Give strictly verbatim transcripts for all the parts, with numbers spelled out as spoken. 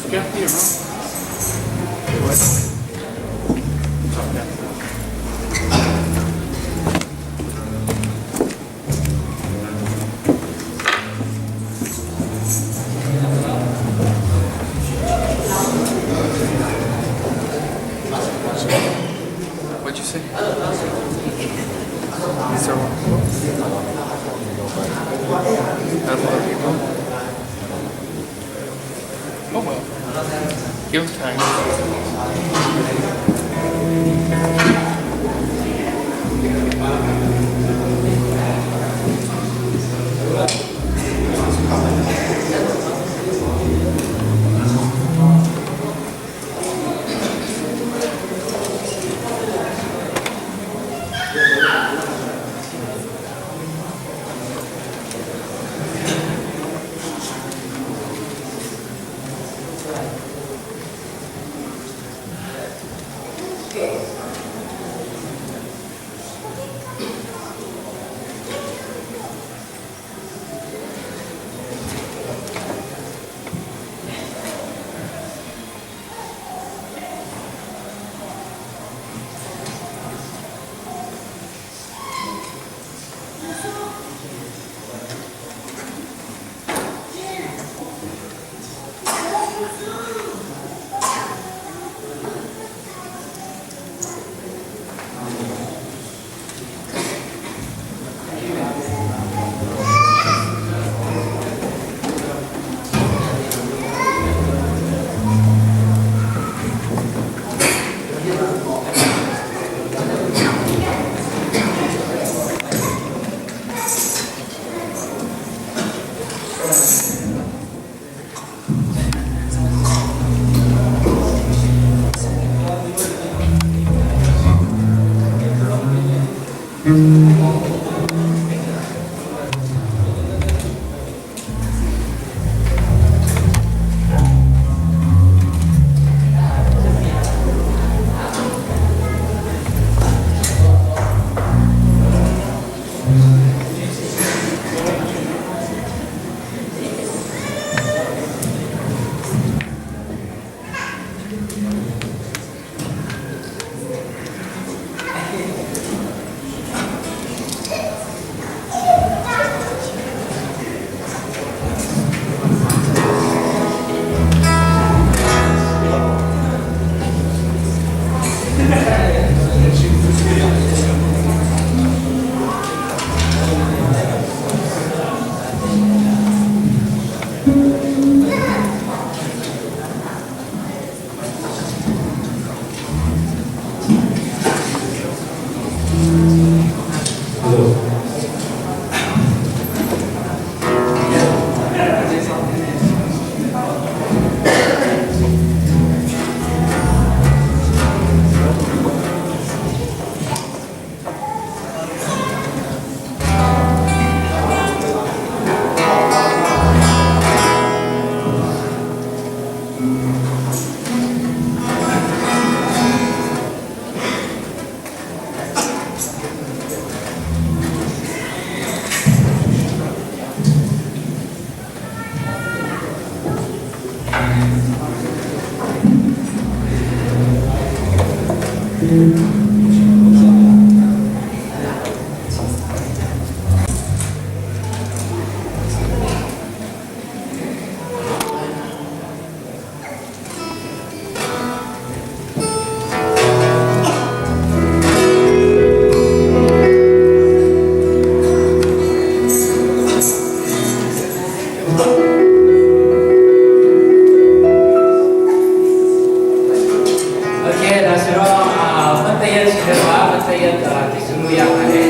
Get here, no? What'd you say? Is there one? Not a lot of people? Oh well. Give us time. Okay, na siro, ah, matayan siro, ah, matayan, ah, kisunu ya kane.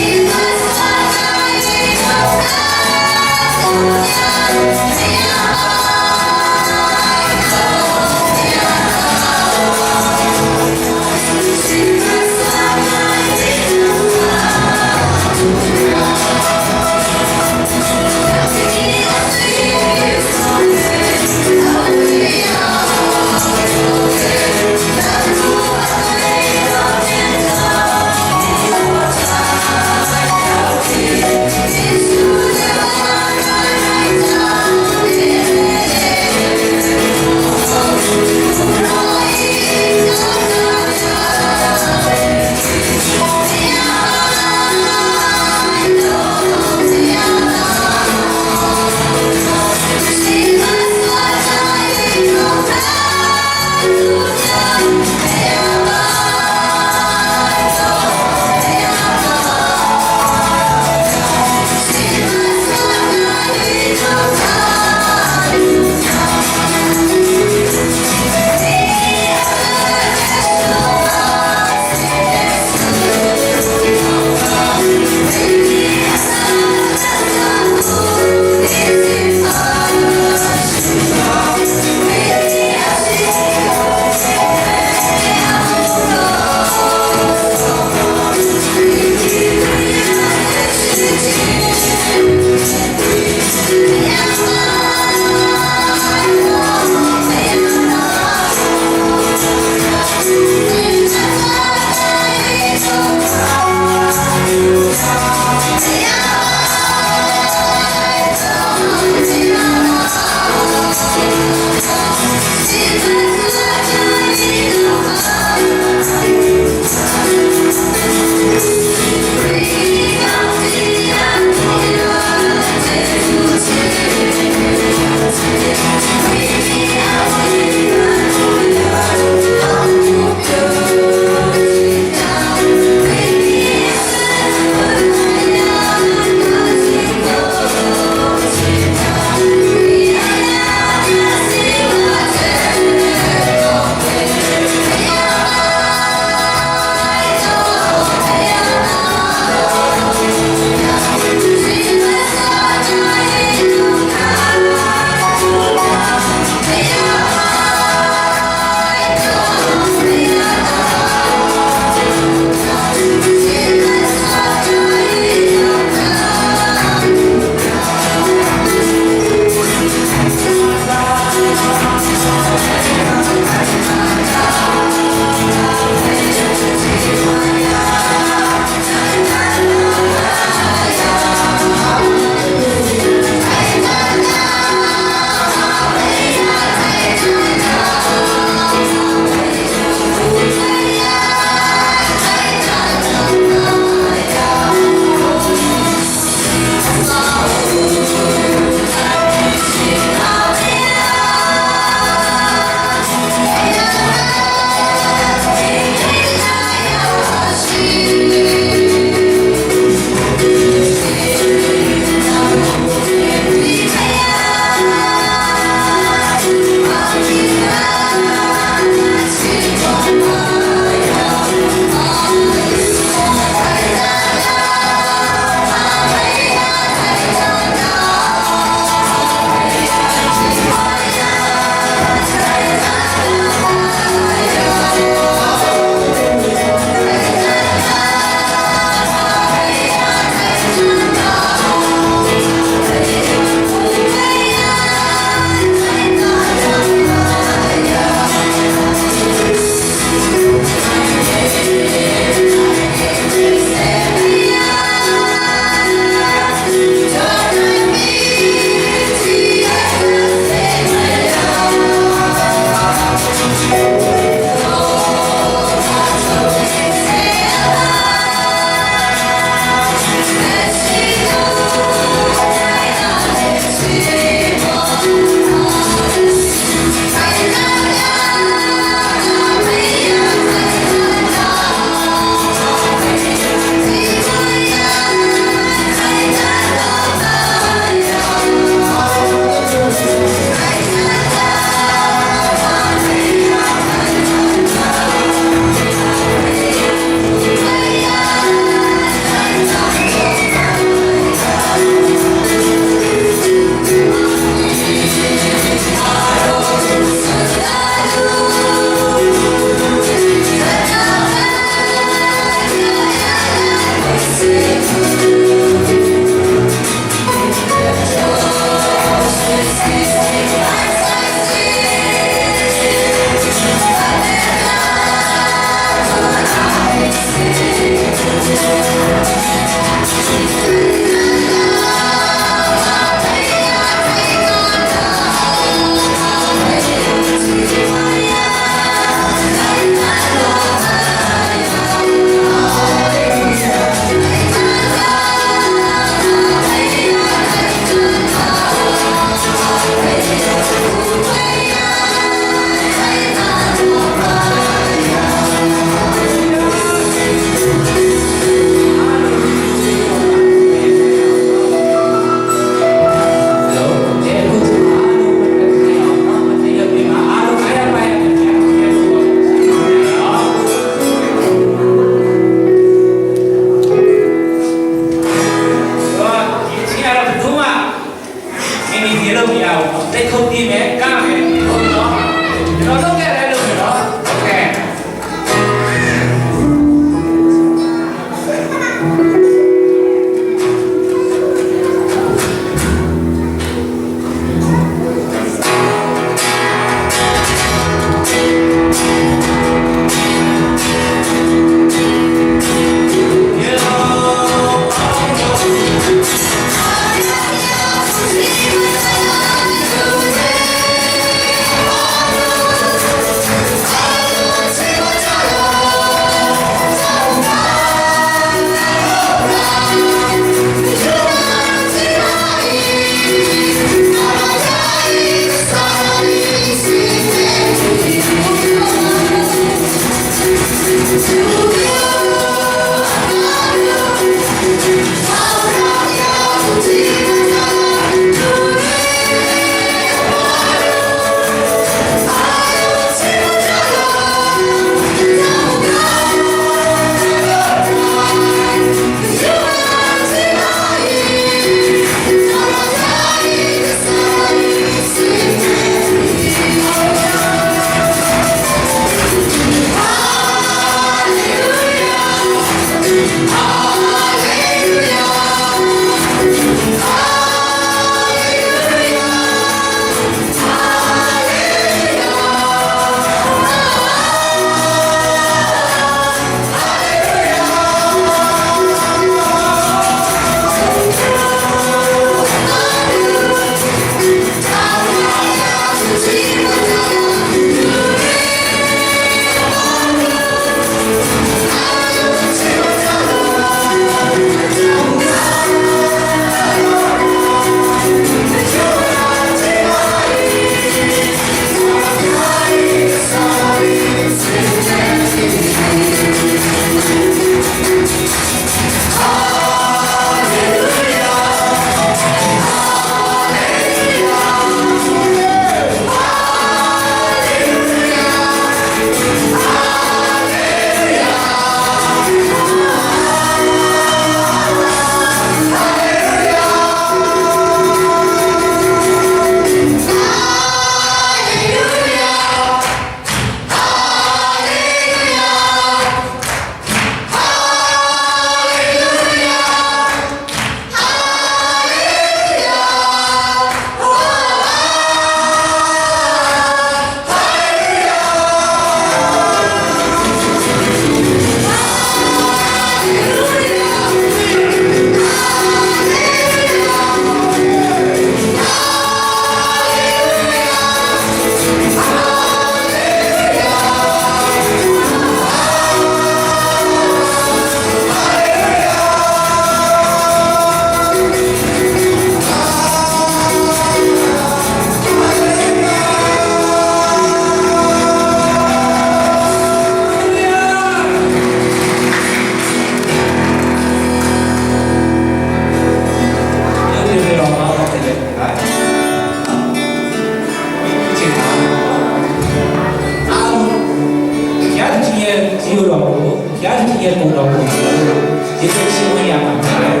တော်မူ၊ ဘုရားသခင်ရဲ့ ပုံတော်ကို ယုံကြည်ခြင်းဝင်ရမှာ ဖြစ်တယ်။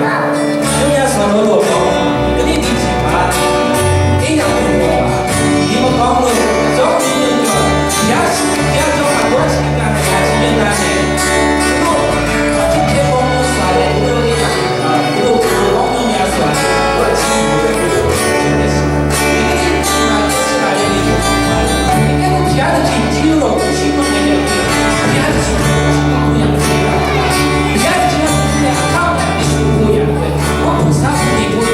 အမျိုးများစွာသော တော်မူ၊ ဒီကနေ့ ဒီချိန်မှာ အေးရမှုတော်မှာ ဒီမကောင်းလို့ အကြောင်းမျိုးမျိုးကြောင့် ဘုရားရှိခိုး ဘုရားကျောင်းမှာ သွားချင်တာနဲ့ လာချင်တာနဲ့ သူတို့ ချစ်ခင်ပေါင်းစွာတဲ့ သူတို့ရဲ့ သူတို့ ပေါင်းမျိုးများစွာ သွားချင်တဲ့ သူတို့ ဖြစ်နေတယ်။ ဒီကနေ့ ဒီမှာ ဖြစ်လာတဲ့ ဒီကနေ့ ဘုရားသခင် ကြီးတော်ကို ချီးမွမ်းနေတဲ့ ဘုရားသခင်ကို ချီးမွမ်းဖို့ရန် ဘုရားသခင်ကို ချီးမွမ်းဖို့ရန် ဘုရားသခင်ကို ချီးမွမ်းဖို့ရန်အတွက် ကိုယ့်ကိုယ်စား ကိုယ့်ကိုယ်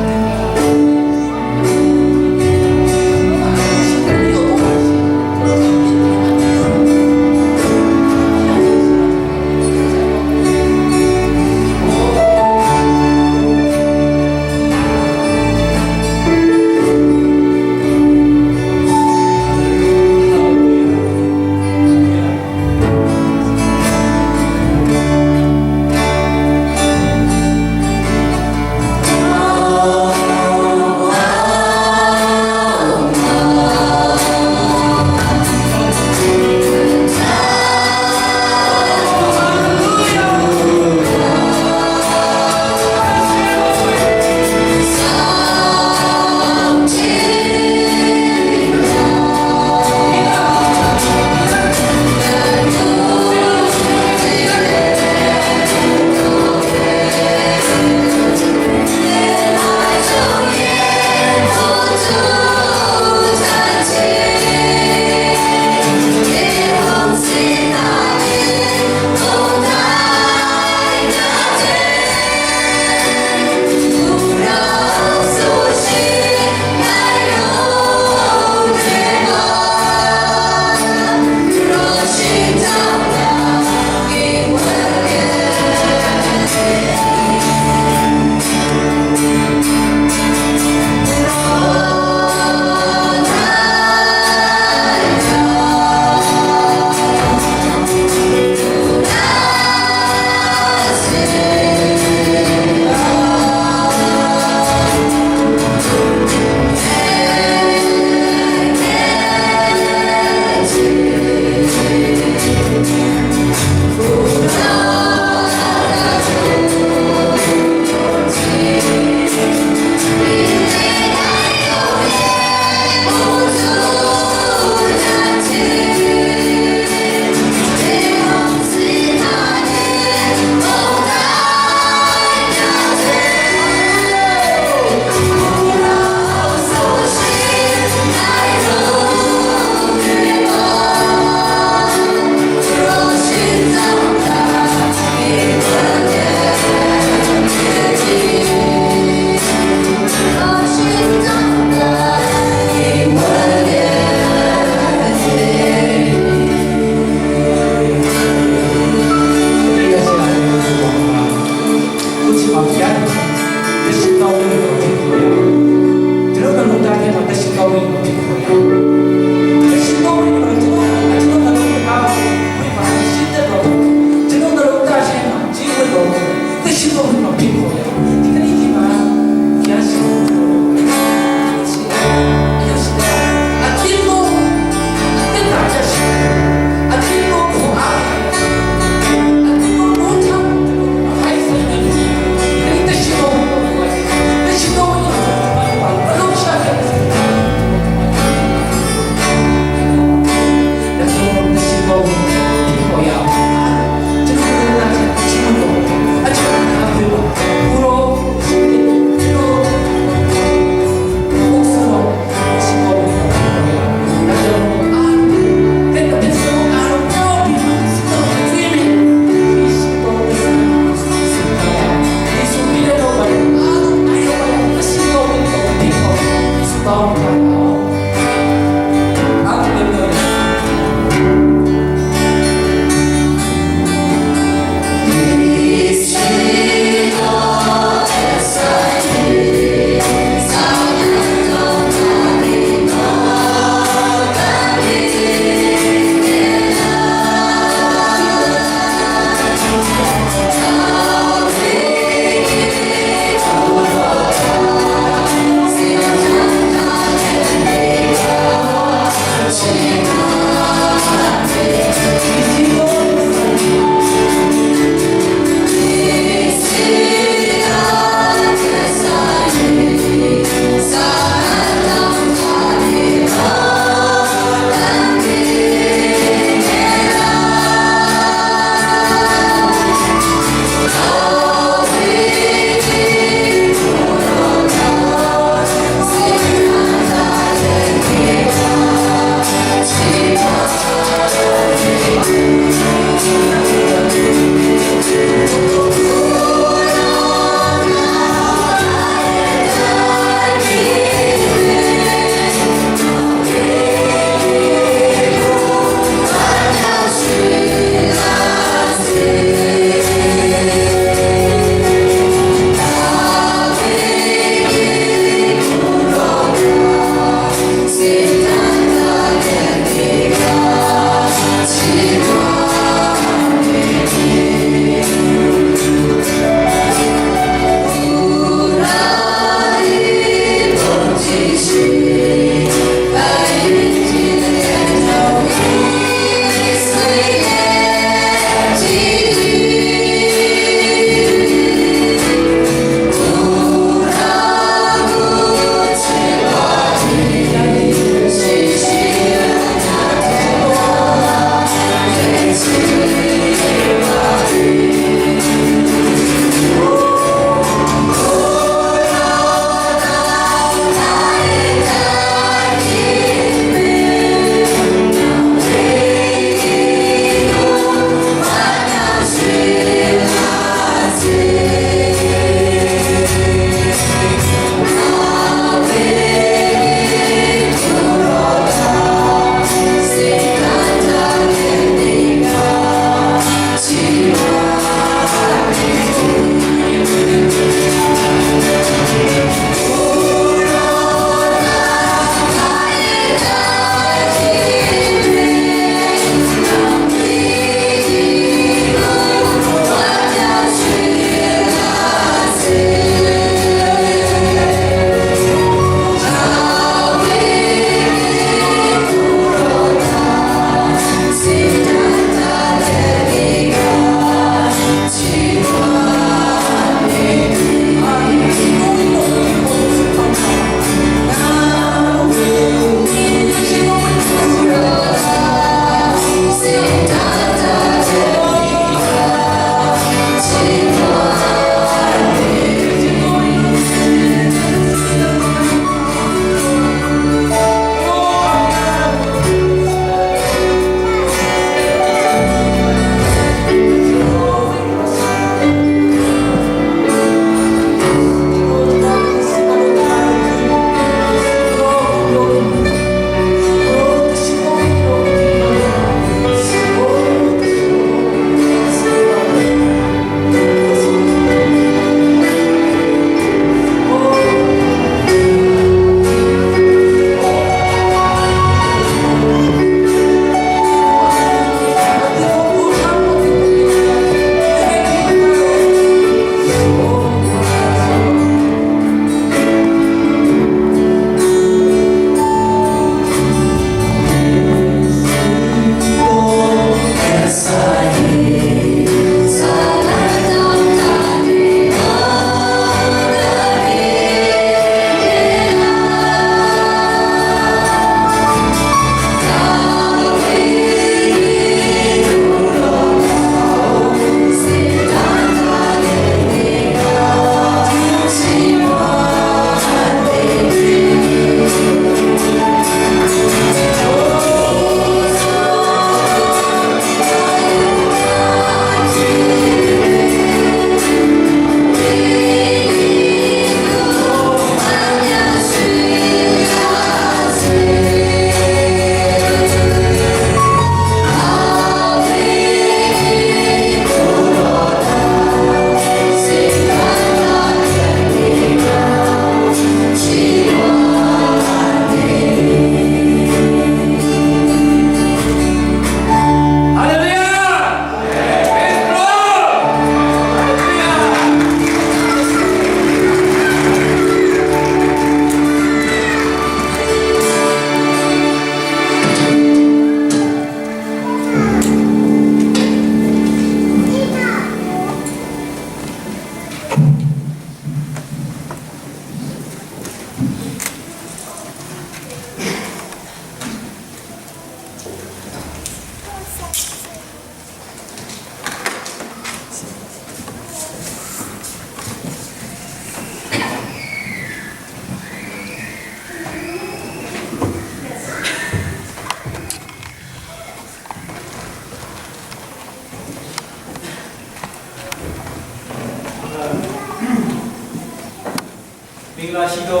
Sido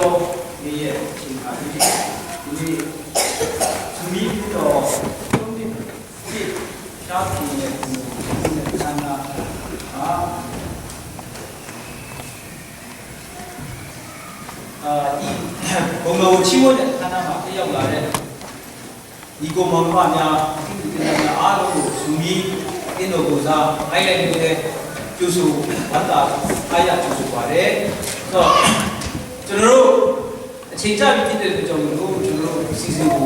ni ye chin ka ni ni sumi ni do ni ni sha ki ni ni ni na na a a i kong lo chi mo ne ka na ma ki yau la le. ညီအစ်ကိုမောင်နှမများ၊ ဒီကနေ့ညအားလုံးကို စုမည်းအသင်းတော်ကိုယ်စား ILNUT ကြိုဆိုဝမ်းသာအားရ ကြိုဆိုပါတယ်။ ဆိုတော့ ကျွန်တော်တို့ အချိန်ကြာပြီဖြစ်တဲ့အတွက်ကြောင့်မို့လို့ ကျွန်တော်တို့ အစီအစဉ်ကို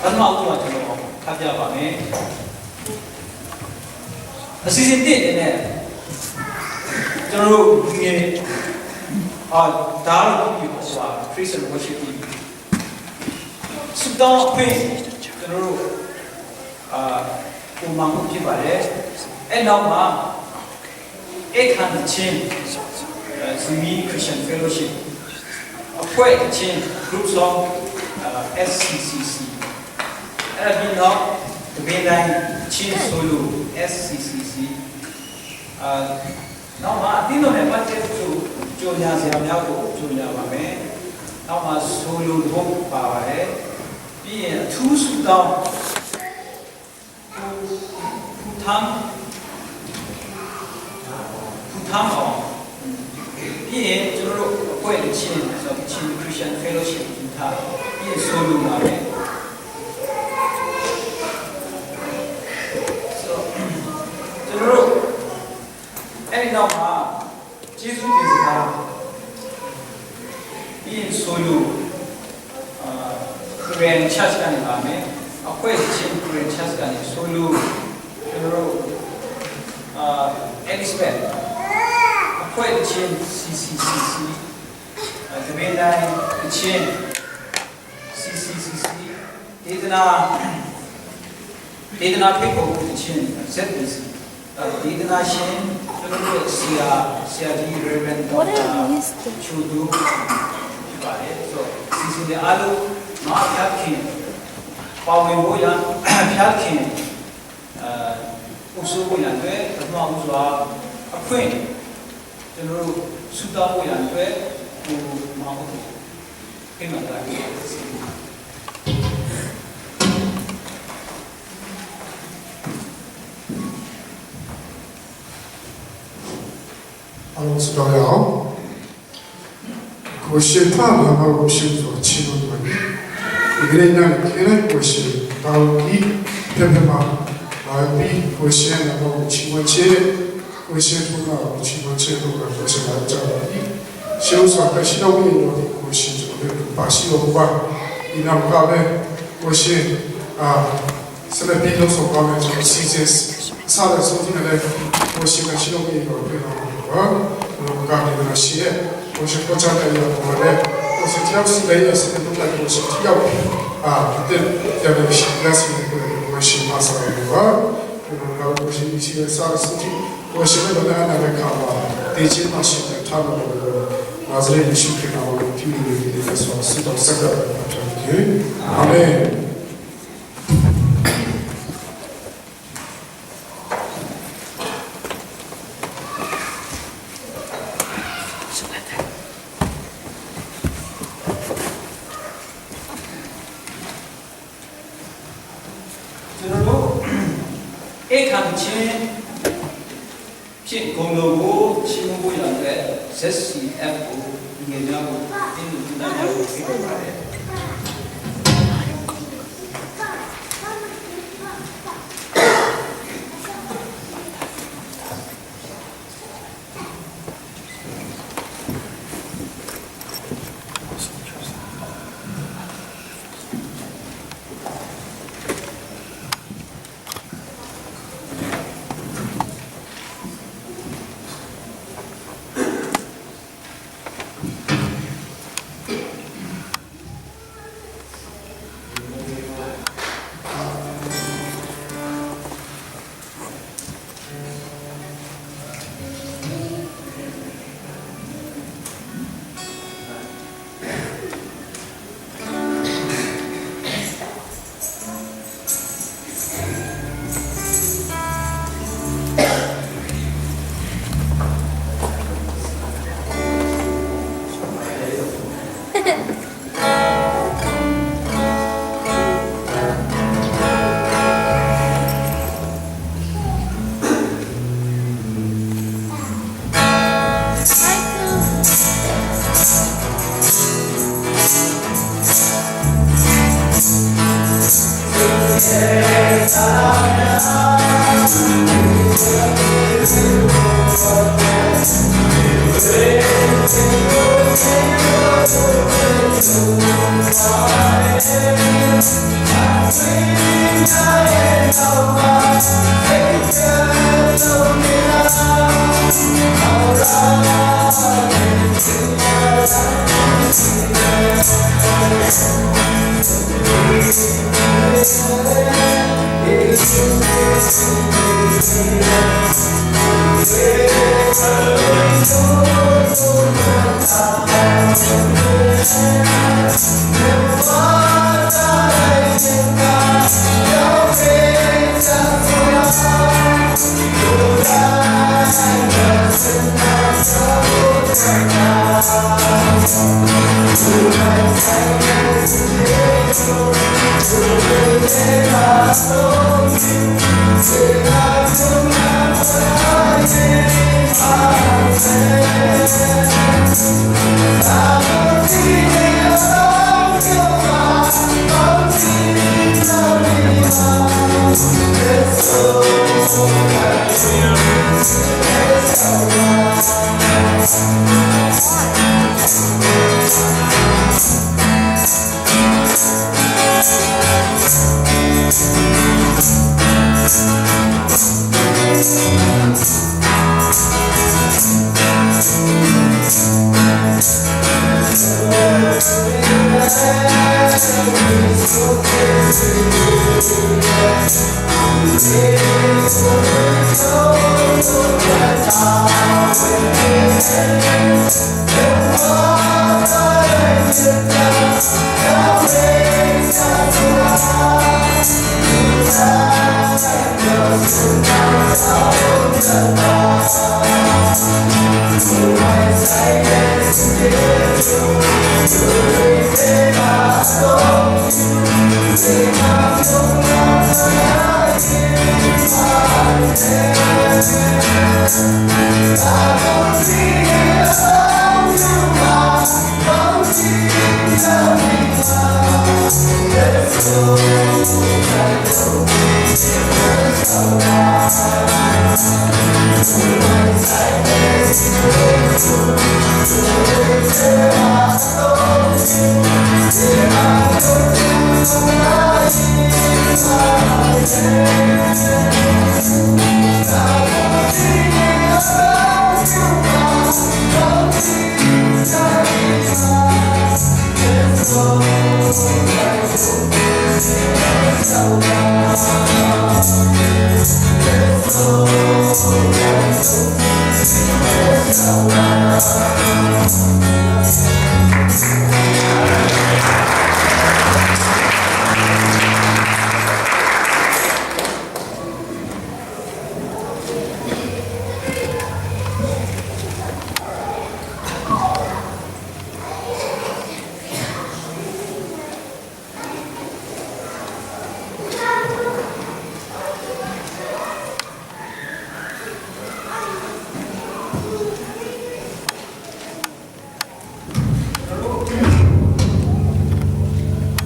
ပထမဦးဆုံးက ကျွန်တော် ဖတ်ပြပါမယ်။ အစီအစဉ်တစ်အနေနဲ့ ကျွန်တော်တို့ လူငယ်၊ အာ၊ ဒါကတော့ ဟိုဟာ Praise and Worship Team ဆုတောင်းအခွင့် ကျွန်တော်တို့ အာ၊ ပုံမှန်မှုဖြစ်ပါတယ်။ အဲ့နောက်မှာ အခန်းသီချင်း၊ အဲ၊ Zimi Christian Fellowship အဖွဲ့သီချင်း Group Song၊ အဲ၊ SCCC၊ အဲ့ဒါပြီးနောက် သဘင်တိုင်းသီချင်း Solo၊ SCCC၊ အာ၊ နောက်မှာ အသင်းတော်နဲ့ပတ်သက်လို့ ကြော်ညာစရာများကို ကြော်ညာပါမယ်။ နောက်မှာ Solo တစ်ပုဒ်ပါပါတယ်။ ပြီးရင် အထူးဆုတောင်း ထူထမ်း၊ ထူထမ်းအောင်၊ ပြီးရင် ကျွန်တော်တို့ အဖွဲ့သီချင်း၊ ဆိုတော့ Kachin Christian Fellowship ထူထမ်း၊ ပြီးရင် Solo ပါမယ်။ ဆိုတော့ ကျွန်တော်တို့ အဲ့ဒီနောက်မှာ ကျေးဇူးတင်စကား၊ ပြီးရင် Solo၊ အာ၊ Korean Church ကနေလာမယ်။ အဖွဲ့သီချင်း Korean Church ကနေ Solo၊ ကျွန်တော်တို့၊ အာ၊ Elizabeth၊ အဖွဲ့သီချင်း CCCC၊ အာ၊ သဘင်တိုင်းသီချင်း CCCC၊ ဒေသနာ၊ ဒေသနာဖိတ်ခေါ်မှုသီချင်း ZBC၊ အာ၊ ဒေသနာရှင် ကျွန်တော်တို့ရဲ့ဆရာ၊ ဆရာကြီး Reverend Doctor ချိုဒိုး ဖြစ်ပါတယ်။ ဆိုတော့ စီစဉ်တဲ့အားလုံးမှာ ဖျားခင်ပါဝင်ဖို့ရန်၊ ဖျားခင်၊ အာ၊ အုပ်စိုးဖို့ရန်အတွက် ပထမဦးစွာ အခွင့် ကျွန်တော်တို့ ဆုတောင်းဖို့ရန်အတွက် ကိုမောင်ကို ဖိတ်ခေါ်တာဖြစ်ပါတယ်။ အားလုံး ဆုတောင်းရအောင်။ ကိုယ်ရှင် ဖခင် ဘုရားကို ချီးမွမ်းပါသည်။ ဒီကနေ့ညနေခင်း၌ ကိုယ်ရှင် တာဝန်ကြီး ဖျားခင်မှာ လာပြီး ကိုယ်ရှင်ရဲ့နာမကို ချီးမွမ်းခြင်း၊ ကိုယ်ရှင် ဘုရားကို ချီးမွမ်းခြင်းတို့ကို ကိုယ်ရှင် လာကြပါသည်။ ရှင် ဥစွာ ဖျားရှင်တော် ဝိညာဉ်တော်သည် ကိုယ်ရှင် ကျွန်တော်တို့ ပါရှိတော်မူပါ။ ဒီနောက် ကပဲ ကိုယ်ရှင် အာ၊ ဆက်လက်ပြီး လုပ်ဆောင်သွားမယ်။ ကျွန်တော် စီစဉ်စတဲ့ ဆုံးဖြတ်နဲ့လည်း ကိုယ်ရှင် ဖျားရှင်တော် ဝိညာဉ်တော် တွေ့တော်မူပါ။ ကျွန်တော် ကပဲ ရှိရဲ့ ကိုယ်ရှင် ကိုယ်ချတဲ့ အရာပေါ်မှာလည်း ကိုယ်ရှင် တယောက်စီတိုင်းရဲ့ စတဲ့ လုပ်လိုက် ကိုယ်ရှင် တယောက် အာ၊ အသက် ပြန်လည် ရှိပြစီ ကိုယ်ရှင် မဆရာ ပါ။ ကျွန်တော် ကပဲ ကိုယ်ရှင် ရှိတဲ့ စတဲ့ ဆုံးဖြတ် ကိုယ်ရှင် နဲ့ ဘယ်နဲ့ အနာဂတ် ခါမှာ တည်ခြင်း မှ ရှင် နဲ့ ထားတော်မူပါ။ နာဇရက် ယေရှု ခရစ် နာမတော် နဲ့ ပြုလို့ ဒီနေ့ ဆက်စွာ ဆုတောင်း ဆက်ကပ် ပါ ဖျားခင်။ အာမင်။ ကျွန်တော်တို့ အခန်းသီချင်းဖြင့် ဂုဏ်တော်ကို ချီးမွမ်းဖို့ရန်အတွက် ZCF ကို လူငယ်များကို သီချင်းသီလများကို ပေးပို့ပါတယ်။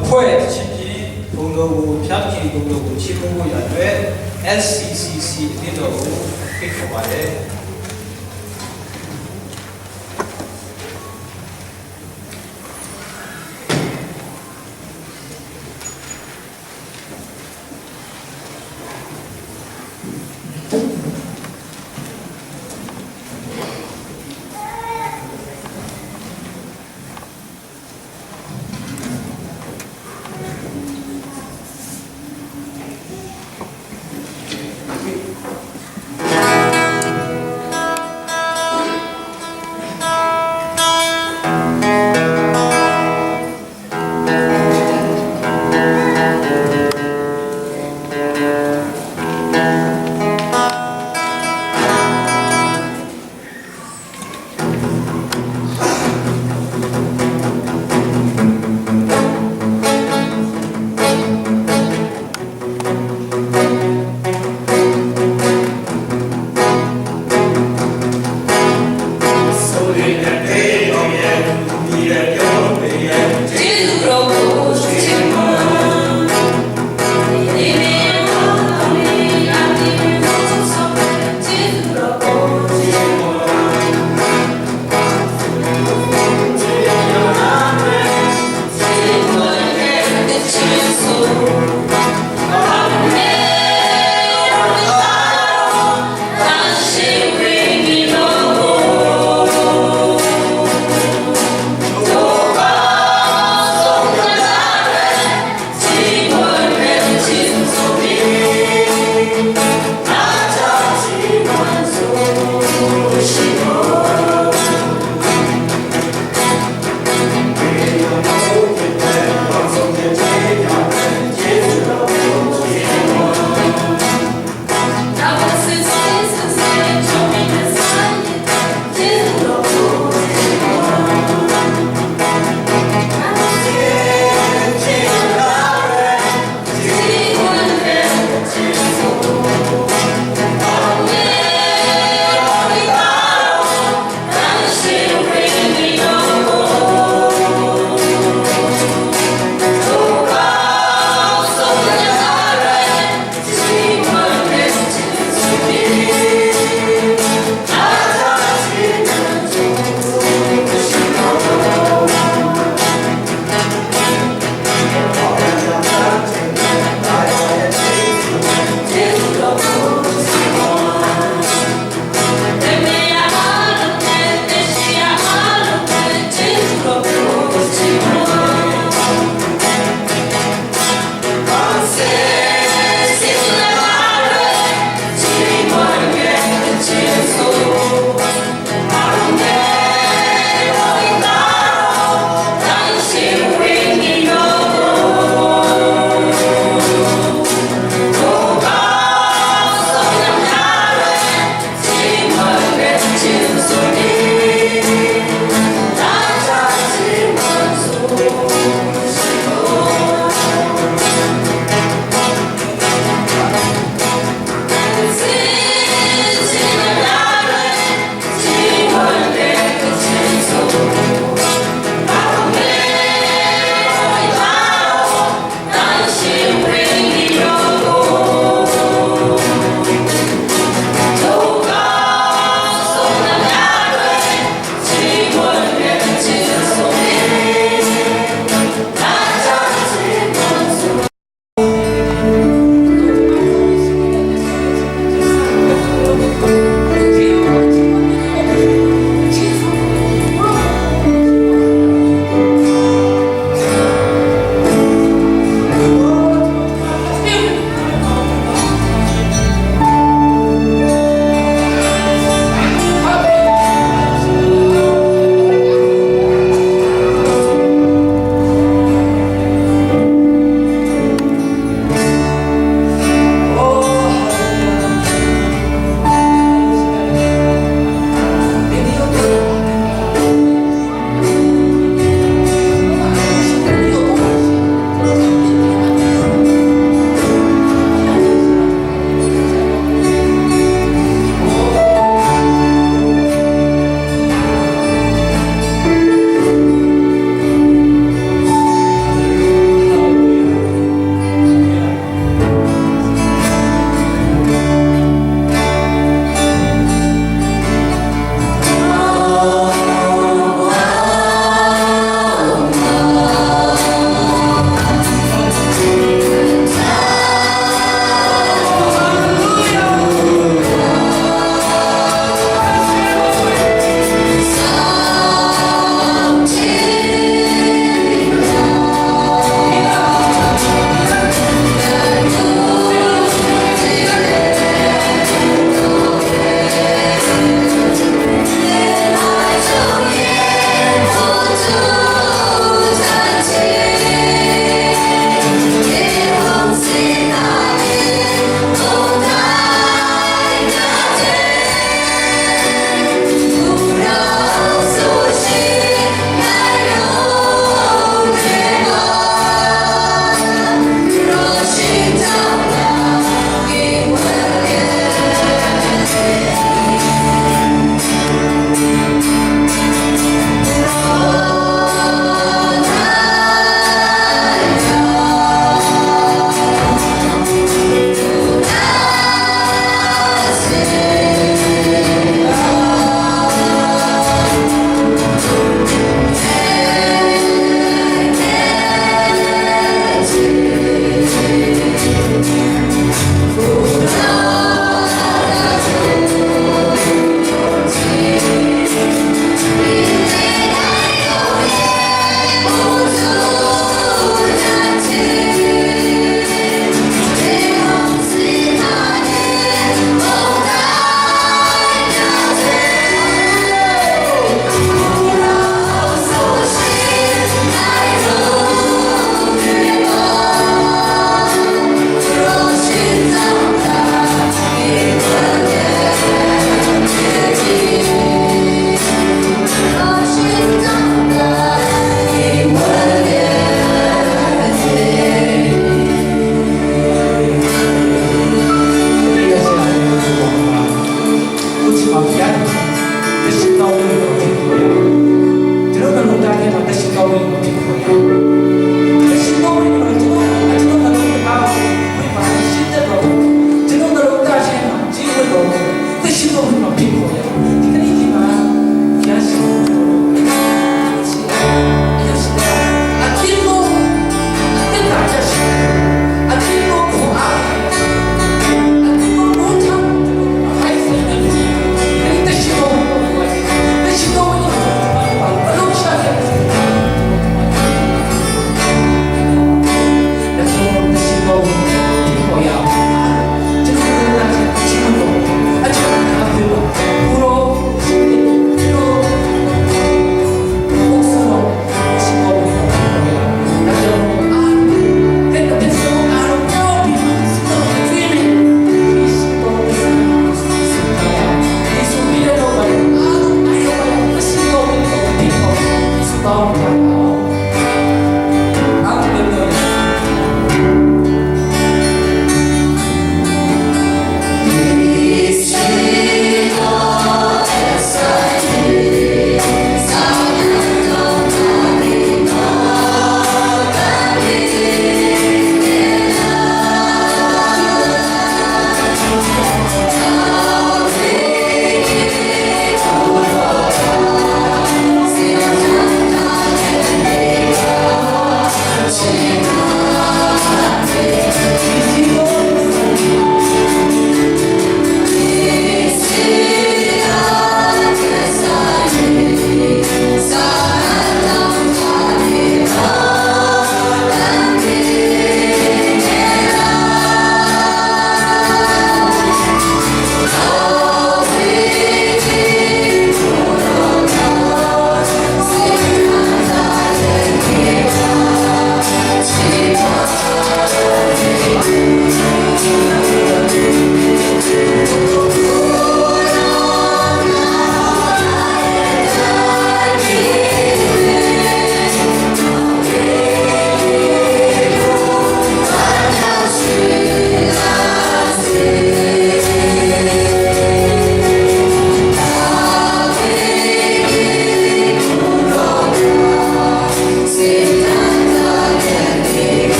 အဖွဲ့အစည်း ဘုံတော်ကို ဖြတ်ပြီး ဘုံတော်ကို ချီးမွမ်းဖို့ရန်အတွက် S C C C အသင်းတော်ကို ဖိတ်ခေါ်ပါတယ်။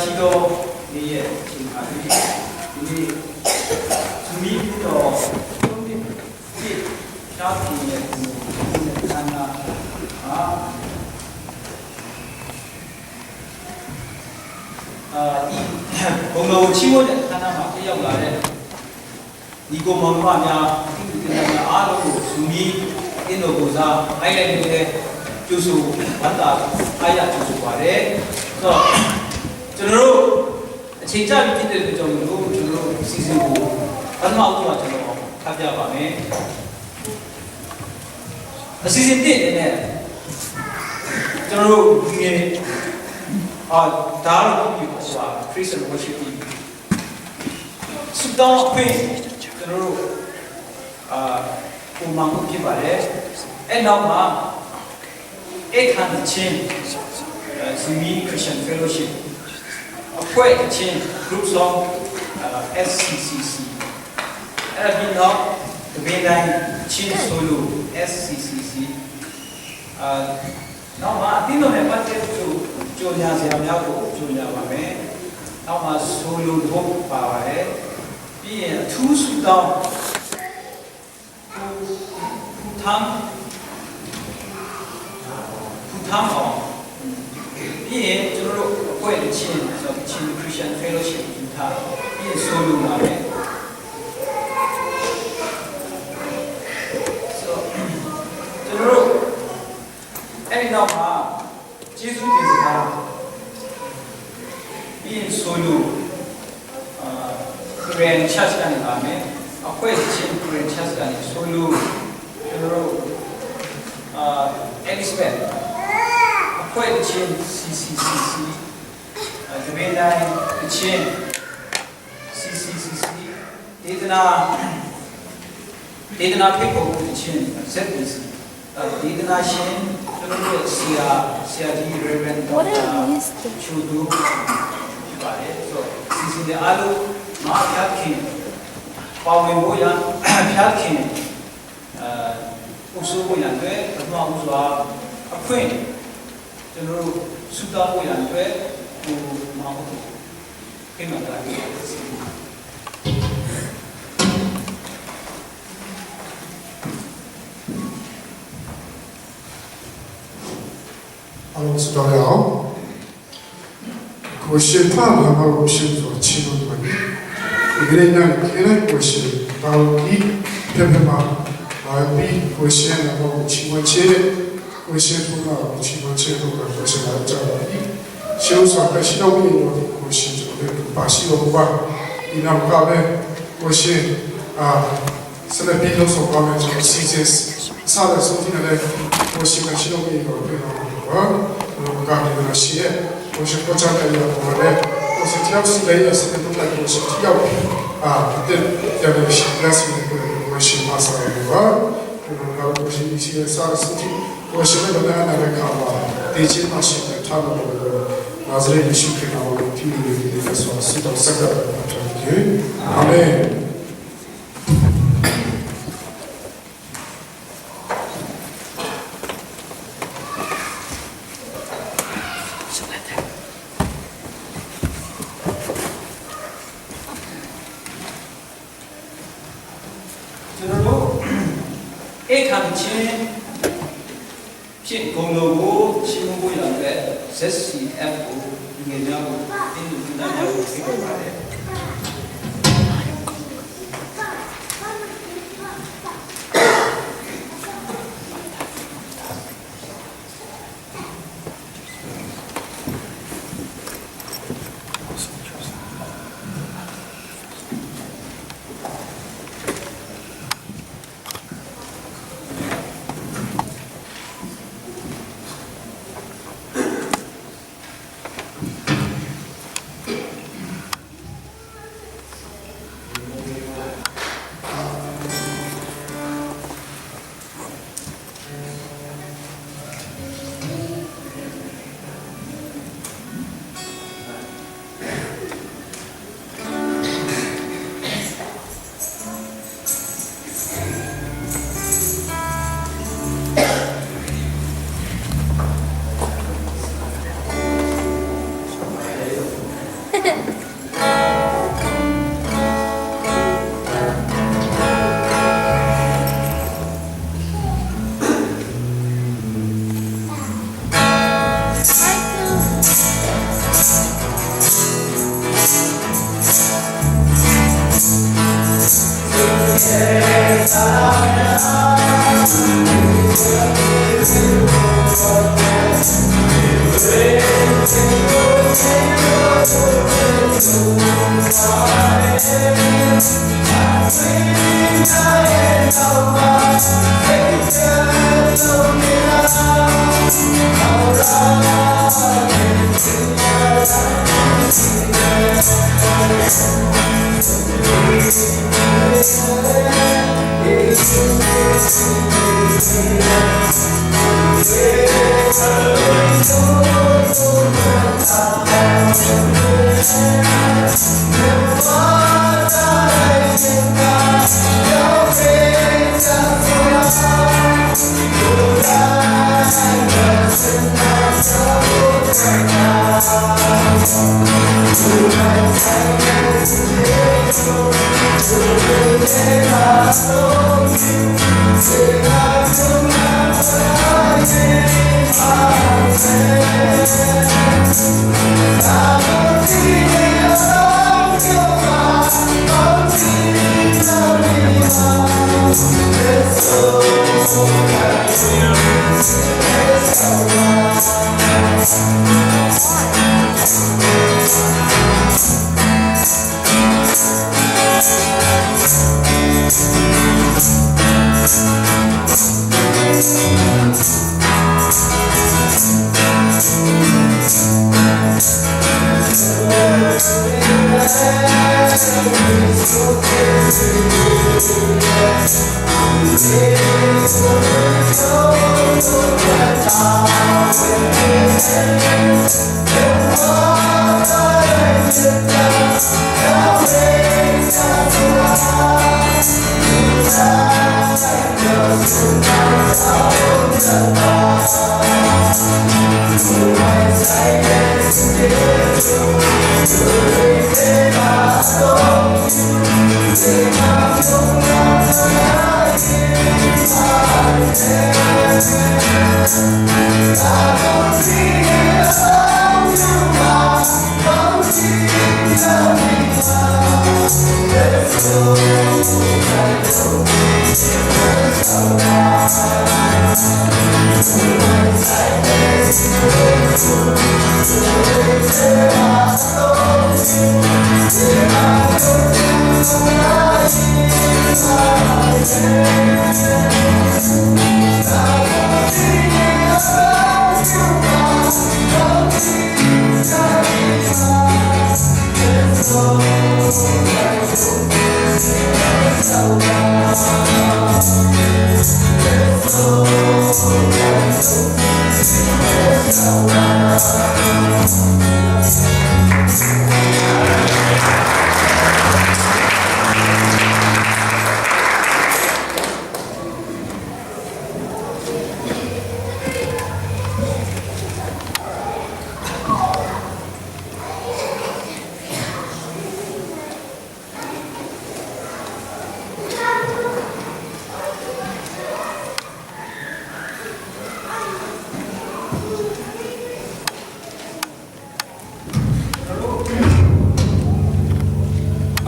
Sito ni ye chin a ni ni sumi ni to ni ni sha ni ye ni ni na a a i kong lo chi mo ne kana ma ke yau la le. ညီကိုမောင်နှမများ၊ ဒီကနေ့အားလုံးကို စုမီးအင်းတော်ကိုယ်စား အိုင်ယာ်လ်မီးနဲ့ ကြိုဆိုဝမ်းသာအားရ ကြိုဆိုပါတယ်။ ဆိုတော့ ကျွန်တော်တို့ အချိန်ကြာပြီဖြစ်တဲ့အတွက်ကြောင့်မို့လို့ ကျွန်တော်တို့ အစီအစဉ်ကို ပထမဦးဆုံးက ကျွန်တော် ဖတ်ပြပါမယ်။ အစီအစဉ်တစ်အနေနဲ့ ကျွန်တော်တို့ ဒီနေ့ အာ ဒါကတော့ ဒီ Praise and Worship ဆုတောင်းအခွင့် ကျွန်တော်တို့ အာ ပုံမှန်ကိုဖြစ်ပါတယ်။ အဲ့နောက်မှာ အခန်းသီချင်း အဲ Zomi Christian Fellowship အဖွဲ့သီချင်း Group Song အဲ S C C C အဲ့ဒါပြီးနောက် သဘင်တိုင်းသီချင်း Solo S C C C အာ နောက်မှာ အသင်းတော်နဲ့ပတ်သက်သူ ကြော်ညာစရာများကို ကြော်ညာပါမယ်။ နောက်မှာ Solo တစ်ပုဒ်ပါပါတယ်။ ပြီးရင် အထူးဆုတောင်း ထူထမ်း ထူထမ်းအောင် ပြီးရင် ကျွန်တော်တို့ အဖွဲ့သီချင်း ဆိုတော့ သီချင်း Christian Fellowship ထူထမ်း ပြီးရင် Solo ပါမယ်။ ဆိုတော့ ကျွန်တော်တို့ အဲ့ဒီနောက်မှာ ကျေးဇူးတင်စကား ပြီးရင် Solo အာ Korean Church ကနေလာမယ်။ အဖွဲ့သီချင်း Korean Church ကနေ Solo ကျွန်တော်တို့ အာ Elizabeth အဖွဲ့သီချင်း C C C C အာ သဘင်တိုင်းသီချင်း C C C C ဒေသနာ ဒေသနာဖိတ်ခေါ်မှုသီချင်း Z B C အဲ ဒေသနာရှင် ကျွန်တော်တို့ရဲ့ဆရာ ဆရာကြီး Reverend What Doctor is this? ချိုဒိုး ဖြစ်ပါတယ်။ ဆိုတော့ စီစဉ်တဲ့အားလုံးမှာ ဖျားခင် ပါဝင်ဖို့ရန် ဖျားခင် အဲ အုပ်စိုးဖို့ရန်အတွက် ပထမဦးစွာ အခွင့် ကျွန်တော်တို့ ဆုတောင်းဖို့ရန်အတွက် ကိုမောင် အားလုံးဆုတောင်းရအောင်။ ကိုယ်ရှင်ဖခင် ဘုရားရှင်ကို ချီးမွမ်းပါသည်။ ဒီကနေ့ညနေခင်း၌ ကိုယ်ရှင် ဘုရားသည် ဖျားဖျားမှာ လာပြီး ကိုယ်ရှင်ရဲ့နာမကို ချီးမွမ်းခြင်း ကိုယ်ရှင်ဘုရားကို ချီးမွမ်းခြင်းတို့ကို ကိုယ်ရှင်က ကြားပါသည်။ ရှင်ဦးစွာ ဖျားရှင်တော်ဝိညာဉ်တော်သည် ကိုယ်ရှင် ကျွန်တော်တို့ ပါရှိတော်မူပါ။ ဒီနောက်ကပဲ ကိုယ်ရှင် အာ ဆက်လက်ပြီး လုပ်ဆောင်သွားမယ်။ ကျွန်တော် စီစဉ်စတဲ့ ဆုံးဖြတ်နဲ့လည်း ကိုယ်ရှင် ဖျားရှင်တော်ဝိညာဉ်တော် တွေ့တော်မူပါ။ ကျွန်တော် ကပ်ပြီးတော့ ရှိရဲ့ ကိုယ်ရှင် ကိုယ်ချမ်းသာ ရတော်မူပါ။ ကိုယ်ရှင် တယောက်စီတိုင်းရဲ့ စိတ်နှလုံးတိုင်း ကိုယ်ရှင် တယောက် အာ အသက် ပြန်လည် ရှင် bless ကိုယ်ရှင် မဆာရပါ။ ကျွန်တော်တို့က ကိုယ်ရှင် ဒီရှိတဲ့ စားတဲ့ ဆုံးဖြတ် ကိုယ်ရှင်နဲ့ ဘယ်နဲ့ အနာဂတ်ခါမှာ သေခြင်းမှ ရှင်ပြန်ထမြောက်တော်မူပါ။ နာဇရက် ယေရှုခရစ်တော်ကို ပြုလို့ ဒီနေ့ ဆက်စွာ ဆုတောင်း ဆပ်ကပ် ပါ အာမင်။ ကျွန်တော်တို့ အခန်းသီချင်းဖြင့် ဂုဏ်တော်ကို ချီးမွမ်းဖို့ရန်အတွက် Z C F ကို လူငယ်များကို သင်ယူသင်တန်းများကို ဖိတ်ခေါ်ပါတယ်။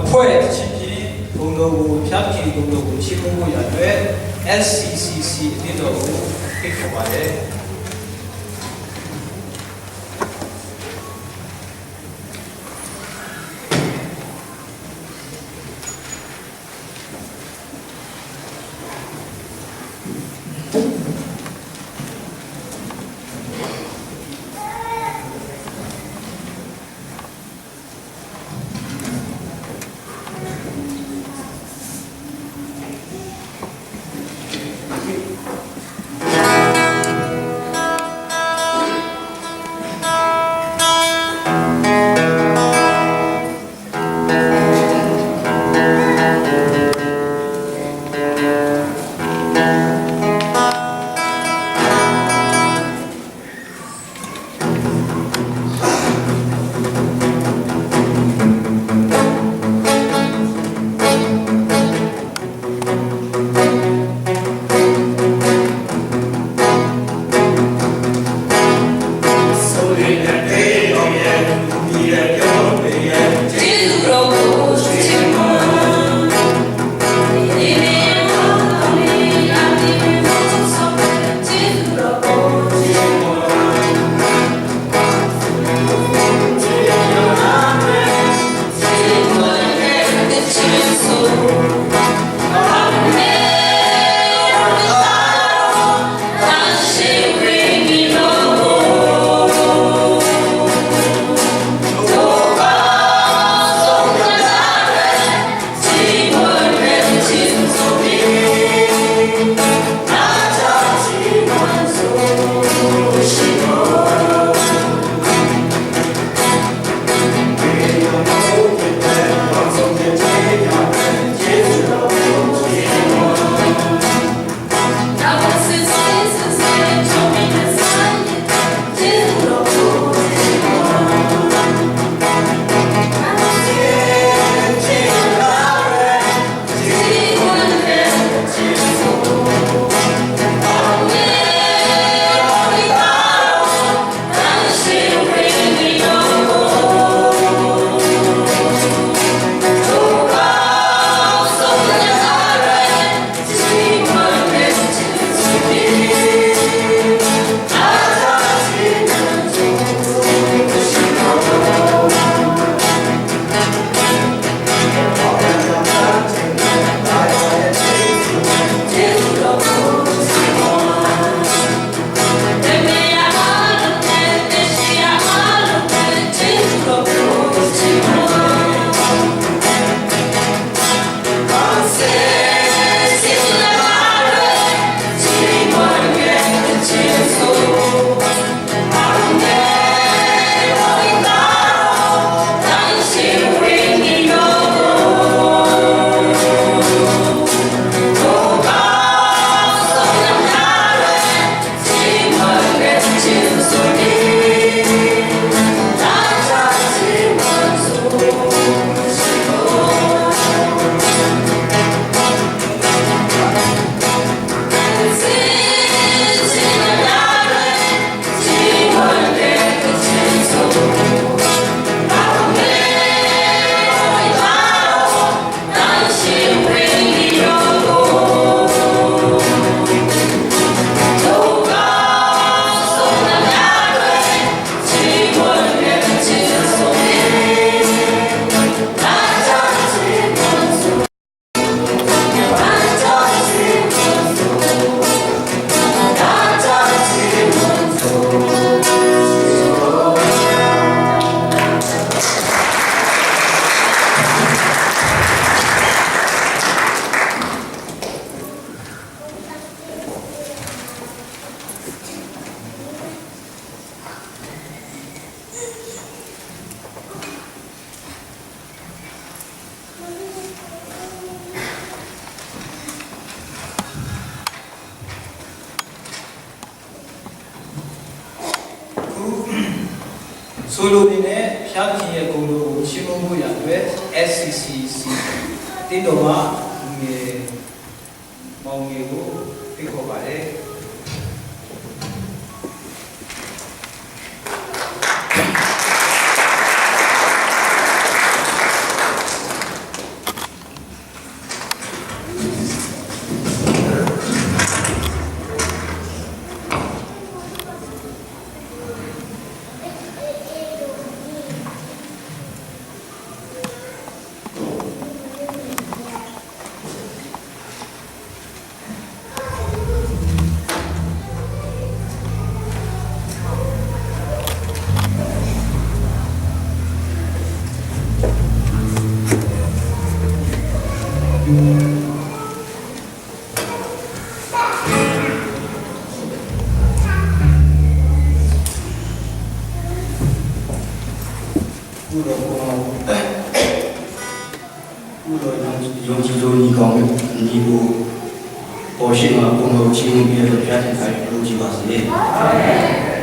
အဖွဲ့တစ်ချစ်ပြီး ဂုဏ်တော်ကို ဖျားဖြေဂုဏ်တော်ကို ချီးမွမ်းဖို့ရန်အတွက် S C C C အသင်းတော်ကို ဖိတ်ခေါ်ပါတယ်။ ခု ဆိုလိုအနေနဲ့ ဘုရားသခင်ရဲ့ဂုဏ်တော်ကို ချီးမွမ်းဖို့ရန်အတွက် S C C C အသင်းတော်မှ လူငယ်မောင်ငယ်ကို ဖိတ်ခေါ်ပါတယ်။ Who the ကိုယ်တော် ယုံကြည်သူညီကောင်ညီကို ပေါ်ရှေ့မှာ ကိုယ်တော်ကိုချီးမွမ်းပြီးတော့ ဘုရားသခင်အားဖြင့် ယုံကြည်ပါစေ။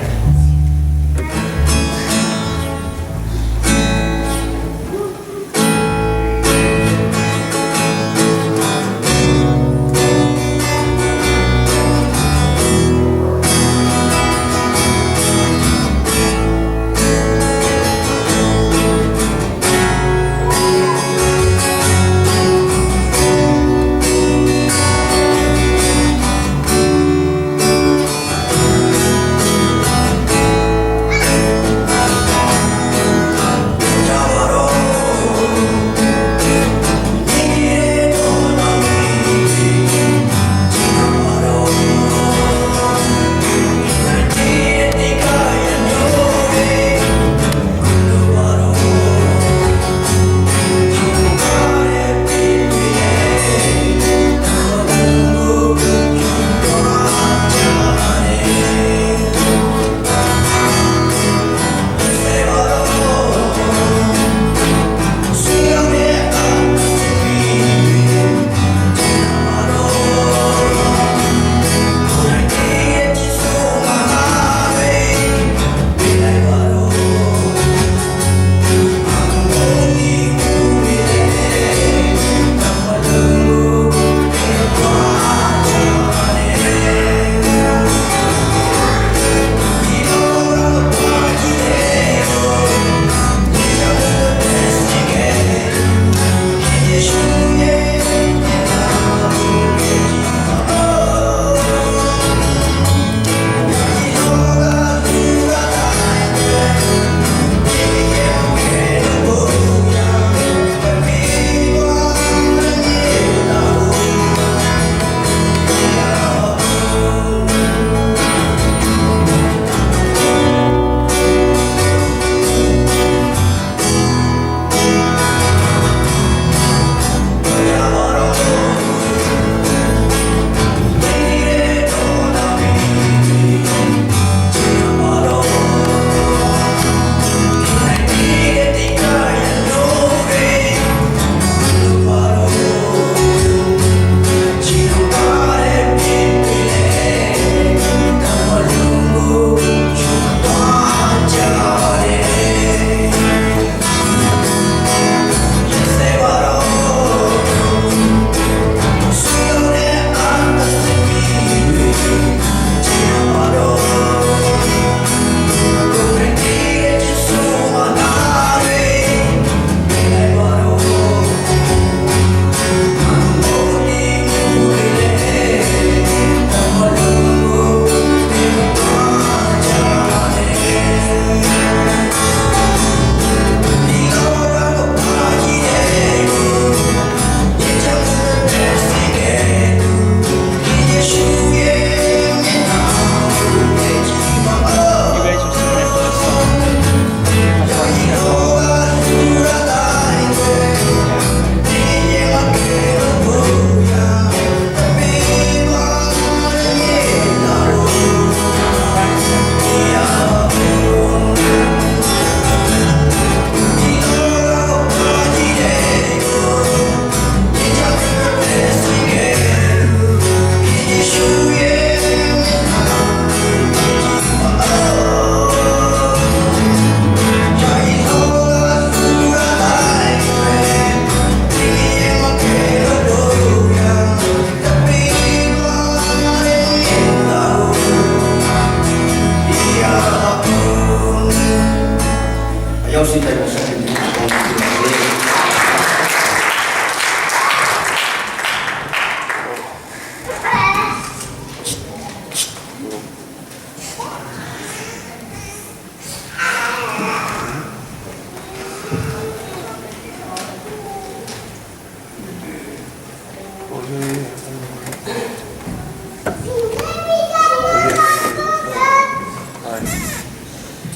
ကျွ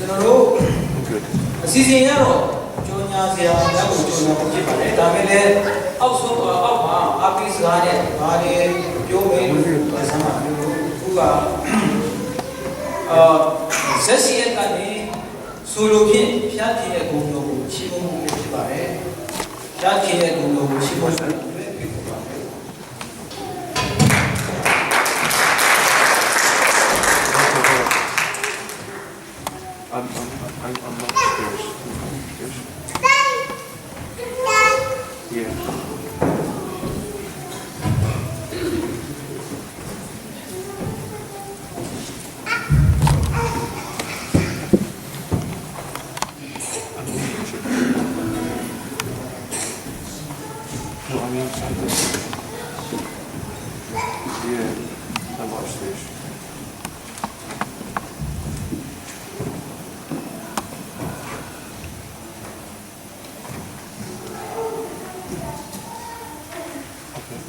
န်တော်တို့ အစီအစဉ်အရတော့ ကြော်ညာစရာများကို ကြော်ညာဖို့ဖြစ်ပါတယ်။ ဒါပေမဲ့လည်း အောက်ဆုံး အောက်မှာ အားပေးစကားနဲ့ ဘာတွေပြောမယ်လို့ ပြောစမ်းပါမျိုး။ အခုက အာ၊ ဇက်စီအက်ကနေ ဆိုလိုဖြင့် ဘုရားသခင်ရဲ့ ဂုဏ်တော်ကို ချီးမွမ်းဖို့ ဖြစ်ပါတယ်။ ဘုရားသခင်ရဲ့ ဂုဏ်တော်ကို ချီးမွမ်းဖို့ အတွက် ဖိတ်ခေါ်ပါတယ်။ I'm, I'm, I'm, I'm not upstairs. I'm upstairs. Yeah. No, I mean, I just, yeah, I watched this. Okay.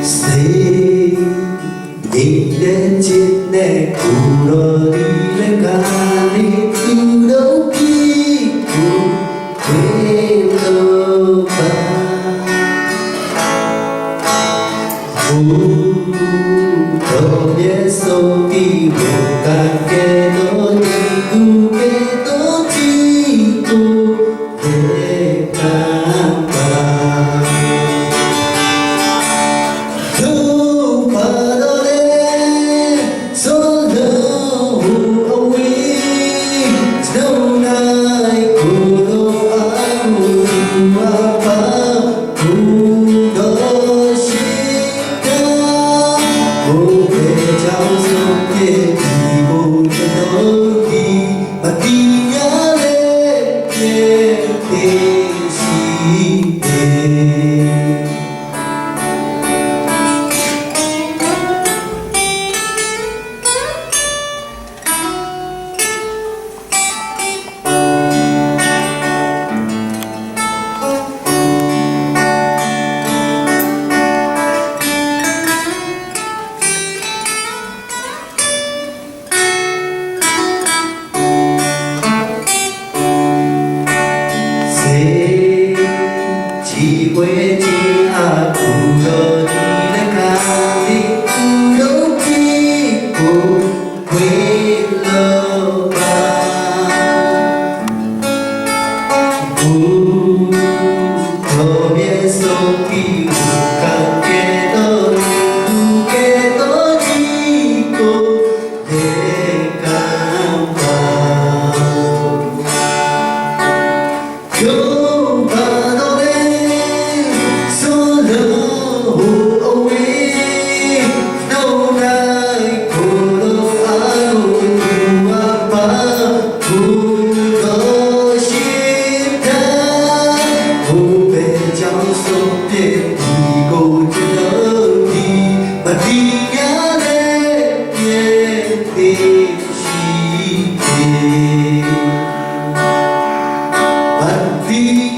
Say ငြိမ်တဲ့ချစ်နဲ့ ကိုယ်တော်ဒီလကလေး သူတို့ဖြစ်ကို ခွင့်လွှတ်ပါ။ ကိုယ်တော်မြတ်စွာဘုရား ကယ်တော်ဒီသူကယ်တော်ချစ်ကို လက်ခံပါ။ ဒုက္ခပါတော့လေ ဆိုလို့အဝေး ကျွန်တော်နိုင်ကိုယ်တော်အမှုအပါ ကိုယ်တော်ရှိတာ ကိုယ်ပဲကြောင့်ဆုံးဖြတ်ပြီး ကိုယ်ကျွန်တော်ဒီ မတရားတဲ့ပြည့်ပြည့်ရှိတယ်။ စေချီးပွဲခြင်းအပူတော်ဒီလကလေး သူတို့ဖြစ်ကို ခွင့်လွှတ်ပါ။ ကိုယ်တော်မြတ်စွာဘုရား ကယ်တော်သူကယ်တော်ကြီးကို လက်ခံပါ။ ယုံပါတော့လေ ဆိုလို့အဝေး နောက်၌ကိုယ်တော်အလိုသူအပါ ကိုယ်တော်ရှိတာ ကိုယ်ပဲကြောင့်ဆုံးဖြတ်ဒီကိုကျွန်တော်ဒီ မတရားတဲ့ပြည့် ရှိတယ်။ မတရား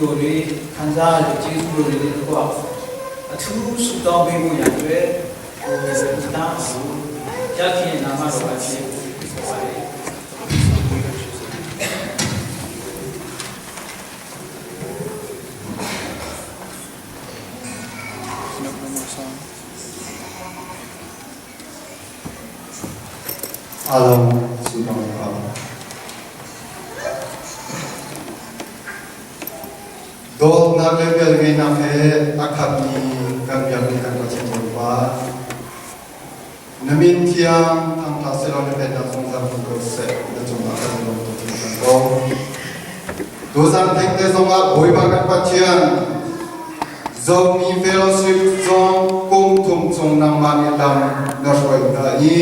လိုတွေခံစားရတဲ့ကျေးဇူးတော်တွေနဲ့တကွအထူးဆုတောင်းပေးဖို့ရန်အတွက်ကိုယ်ကိုယ်တန်းအမှုရခင်နာမတော်ကကျေးဇူးတင်ပါတယ်။ A lawm sutawng ka. Dawtnak le bel ngeina he a khatmi kan biakmi kan Pathian Bawipa, na min thiang thangṭhat silo, na pennak zungzal hong ko seh, na cungah kan lawm tuk kan ko. Tuzan thengte zongah Bawipa kan Pathian, Zomi Fellowship zong kum thum sung nangmah nih lam na hruai hna i,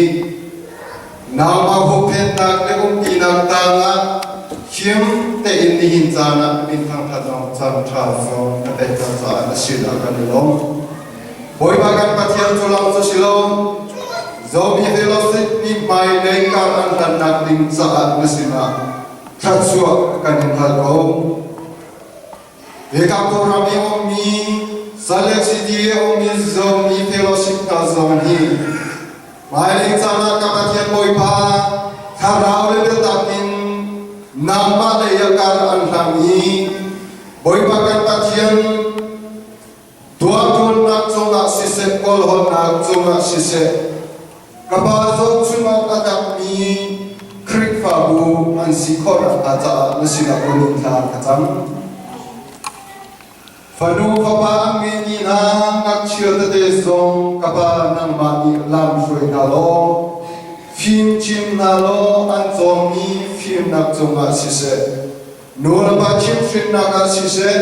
nangmah hophennak le umpinak tangah him tein nihin caan ah na min thangṭhat zong, caan ṭha zong na pehthat caah na sinah kan i lawm. Bawipa kan Pathian, cu lawng cu si lo, Zomi Fellowship nih hmailei kar an hlannak ding caah na sinah thluachuah kan in hal ko. Hika Kawlram i a ummi, Salt Lake City i a ummi Zomi Fellowship hna zong hi hmailei caan ah ka Pathian Bawipa, thlarau le biatakin nangmah lei ah kar an hlang i, Bawipa kan Pathian, tuahtuannak cungah siseh, kawlholhnak cungah siseh, ka pa zohchunh awk a takmi Khrihfabu an si khawh nakhnga caah na sinah kong in thla ka cam. Fanu fapa an ngeihmi hna ngakchia tete zong ka pa nangmah nih lam hruai hna law, fimcin hna law, an cawmi fimnak cungah siseh, nu le pa chimhrinnak ah siseh,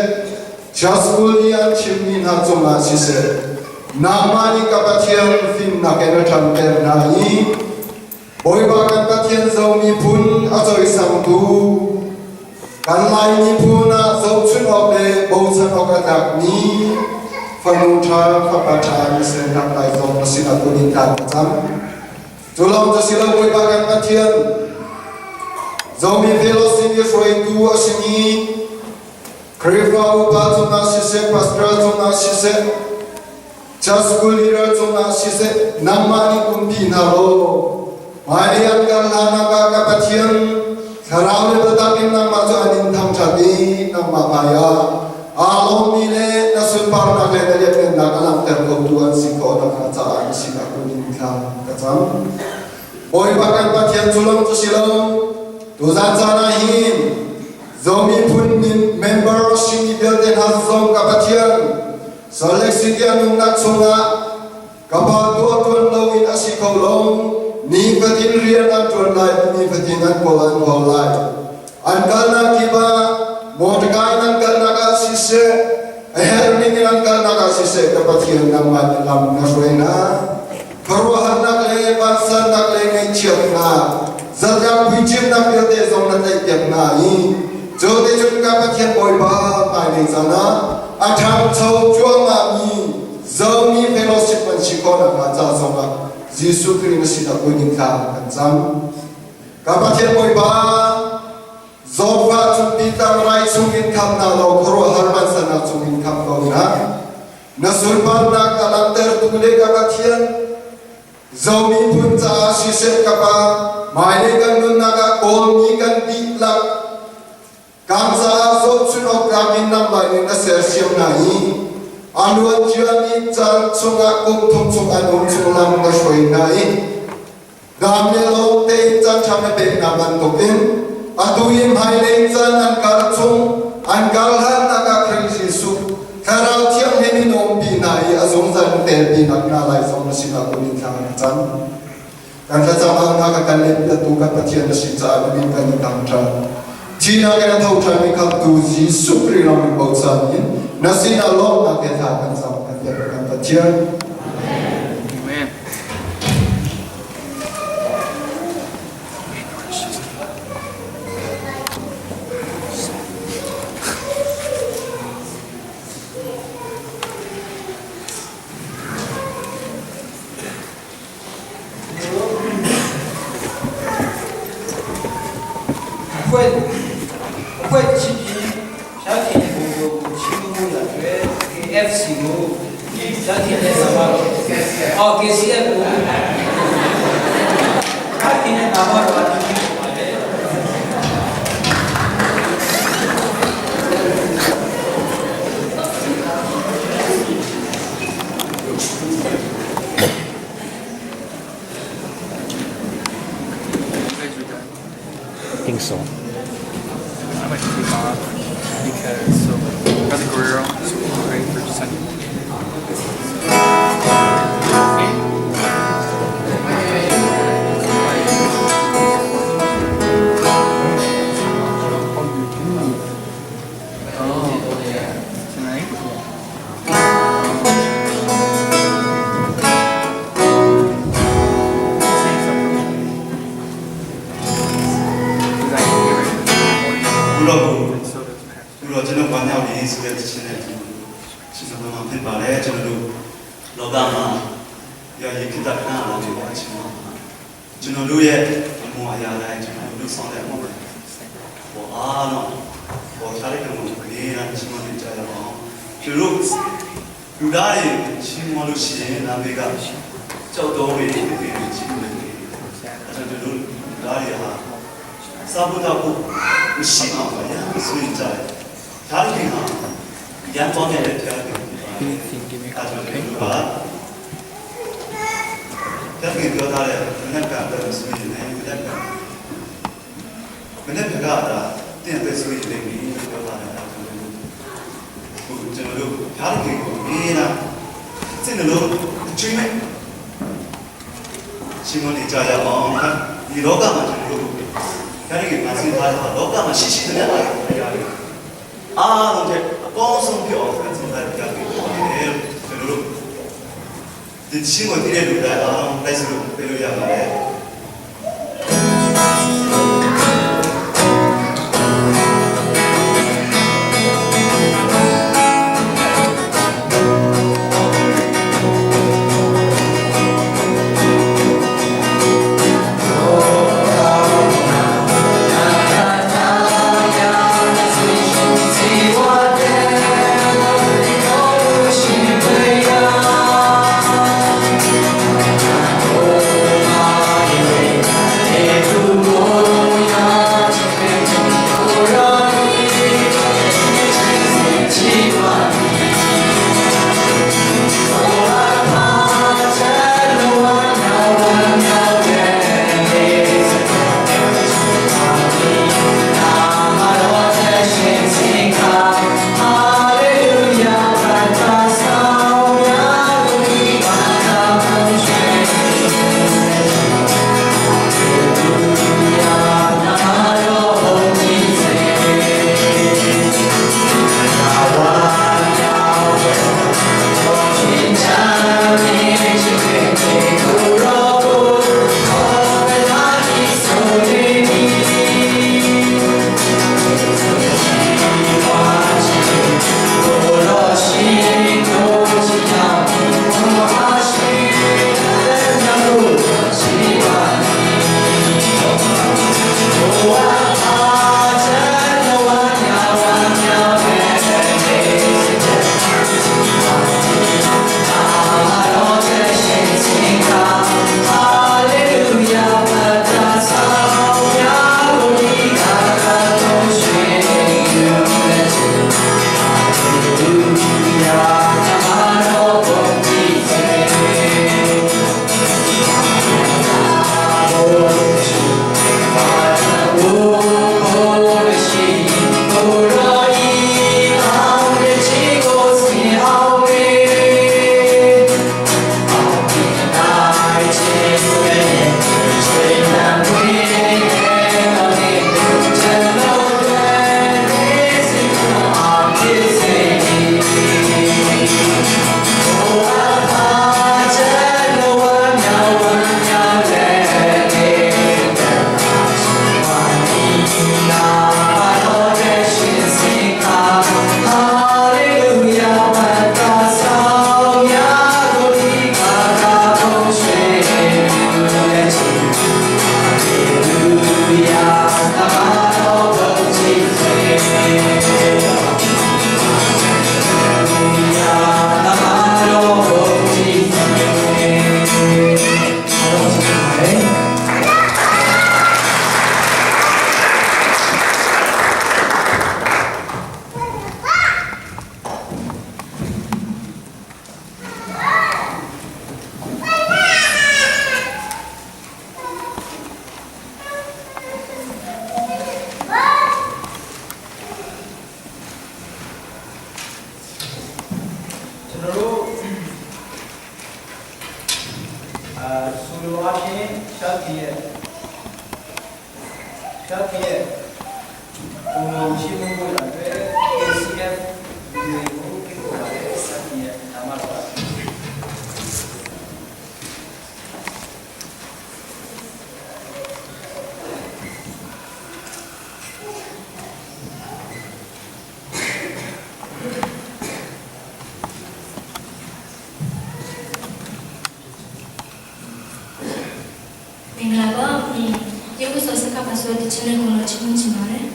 church school i an chimmi hna cungah siseh, nangmah nih ka Pathian fimnak he na ṭhanter hna i, Bawipa kan Pathian, Zomi phun a coisangtu, kan Lai miphun ah zohchunh awk le bochan awk a tlakmi fanu ṭha, fapa ṭha na sian hnak lai zong na sinah kong in thla ka cam. Cu lawng cu si lo, Bawipa kan Pathian, Zomi Fellowship i hruaitu a simi Khrihfa upa cungah siseh, pastor cungah siseh, church school leader cungah siseh, nangmah nih umpi hna law, mah i an kal hlannak ah ka Pathian, thlarau le biatakin nangmah cu an in thangṭhat i, nangmah hmaiah aa lawmmi le na sunparnak le na lianhngannak a langhter khotu an si khawh nakhnga caah na sinah kong in thla ka cam. Bawipa kan Pathian, cu lawng cu si lo, tuzan caan ah hin Zomi phun member a simi vialte hna zong ka Pathian, Salt Lake City a nunnak chungah ka pa tuah ṭuan loin a si kho lo, nifatin rian an ṭuan lai, nifatin an kawl an hawl lai. An kalnak kip ah, mawṭakai in an kalnak ah siseh, a herh ningin an kalnak ah siseh, ka Pathian, nangmah nih lam na hruai hna. Khuaruahharnak le vansannak le ngaihchiatnak, zatlak puicimnak vialte zong na tlaihpiak hna i, cuti cun ka Pathian Bawipa, hmailei caan ah a ṭhangcho cuahmahmi Zomi Fellowship an si khawh nakhnga caah zongah Jesuh Khrih na sinah kong in thla kan cam. Ka Pathian Bawipa, Joppa cungpi tlang rai chungin kham hna law, khuaruahhar vansannak chungin kham ko hna. Na sunparnak a langhtertu le ka Pathian, Zomi phun caah siseh, ka pa, hmailei kan nunnak ah kawlmi kan dihlak, kan caah zohchunh awk tlak in nangmah nih na sersiam hna i, a luancia nih caan chungah kum thum chung an um chung lam na hruai hna i, dam le lawmte in caan ṭha na pek hna bantukin, atu i hmailei caan an kal chung, an kal hlannak ah Khrih Jesuh Thlarau Thianghlim in na umpi hna i, a zungzal in telpinak na lai zong na sinah kong in thla ka cam. Kan thlacam hauhnak ah kan lempiaktu kan Pathian na si caah na min kan in thangṭhat. Thihnak in a tho ṭhanmi khamhtu Jesuh Khrih lawng in bochan in na sinah lawmhnak he thla kan cam, kan biakmi kan Pathian. Amen. F C ကို ဓာတ်ထီနဲ့ နာမတော်၊ အော် K C F ကို ဓာတ်ထီနဲ့ နာမတော်အတူ I think so. I might take off because so Brother Guerrero is great for Sunday. Oh, tonight? အခုတော့ကို အခုတော့ကျွန်တော်ဘာညောင်းနေဆိုတဲ့တခြင်းနဲ့ကျွန်တော်တို့ရှင်းပြသွားမှာဖြစ်ပါတယ်။ ကျွန်တော်တို့လောကမှာရာယံခိတခဏလာနေတဲ့အချိန်မှာ ကျွန်တော်တို့ရဲ့အမူအရာတိုင်း ကျွန်တော်တို့လုပ်ဆောင်တဲ့အမှုတွေပေါ်အားလုံးပေါ်ထားတဲ့ကံကိုအမြဲတမ်းချီးမွမ်းနေကြရအောင်။ ကျွန်တော်တို့လူသားတွေချီးမွမ်းလို့ရှိရင် နာမည်ကကျောက်တော်တွေဖြစ်နေတယ် ချီးမွမ်းနေတယ်။ အဲဒါကျွန်တော်တို့လူသားတွေဟာစားဖို့သောက်ဖို့မရှိမှဘုရားကိုစိုးရိမ်ကြတယ်။ ဘုရားသခင်ဟာရမ်းသွားတဲ့ဘုရားသခင်ဖြစ်ပါတယ်။ အဲဒါကျွန်တော်တို့က ဘုရားသခင်ပြောထားတဲ့မနက်ကအတွက်မစိုးရိမ်နဲ့ မနက်က မနက်ဖြန်ကသာသင့်အတွက်စိုးရိမ်လိမ့်မည်လို့ပြောထားတဲ့အခါ ကျွန်တော်တို့ဘုရားသခင်ကိုအမြဲတမ်းစိတ်နှလုံးအကျွမ်းမဲ့ချီးမွမ်းနေကြရအောင်။ ဒီလောကမှာကျွန်တော်တို့ဘုရားသခင်မှာစဉ်းစားတာလောကမှာရှိရှိသမျှအားလုံးဘုရားသခင်အားလုံးထက်အကောင်းဆုံးဖြစ်အောင်ဖန်ဆင်းထားတဲ့ဘုရားသခင်ဖြစ်တယ်လို့ကျွန်တော်တို့ ဒီတခြင်းကိုသိတဲ့လူတိုင်းအားလုံးလိုက်ဆိုလို့ပြောလို့ရပါတယ်။ ကျွန်တော်တို့ အာ ဆိုလိုအားဖြင့် ဖြတ်တည်းရဲ့ ဖြတ်တည်းရဲ့ ပုံစံရှိမှုကိုအတွက် A C F တွေကို ဖိတ်ခေါ်ပါတယ်။ ဖြတ်တည်းရဲ့ နာမတော်ပါ။ မင်္ဂလာပါ။ อืม ယုတ်ဆိုစကားပါဆိုတဲ့ channel ကိုတော့ ချစ်ချင်ပါတယ်။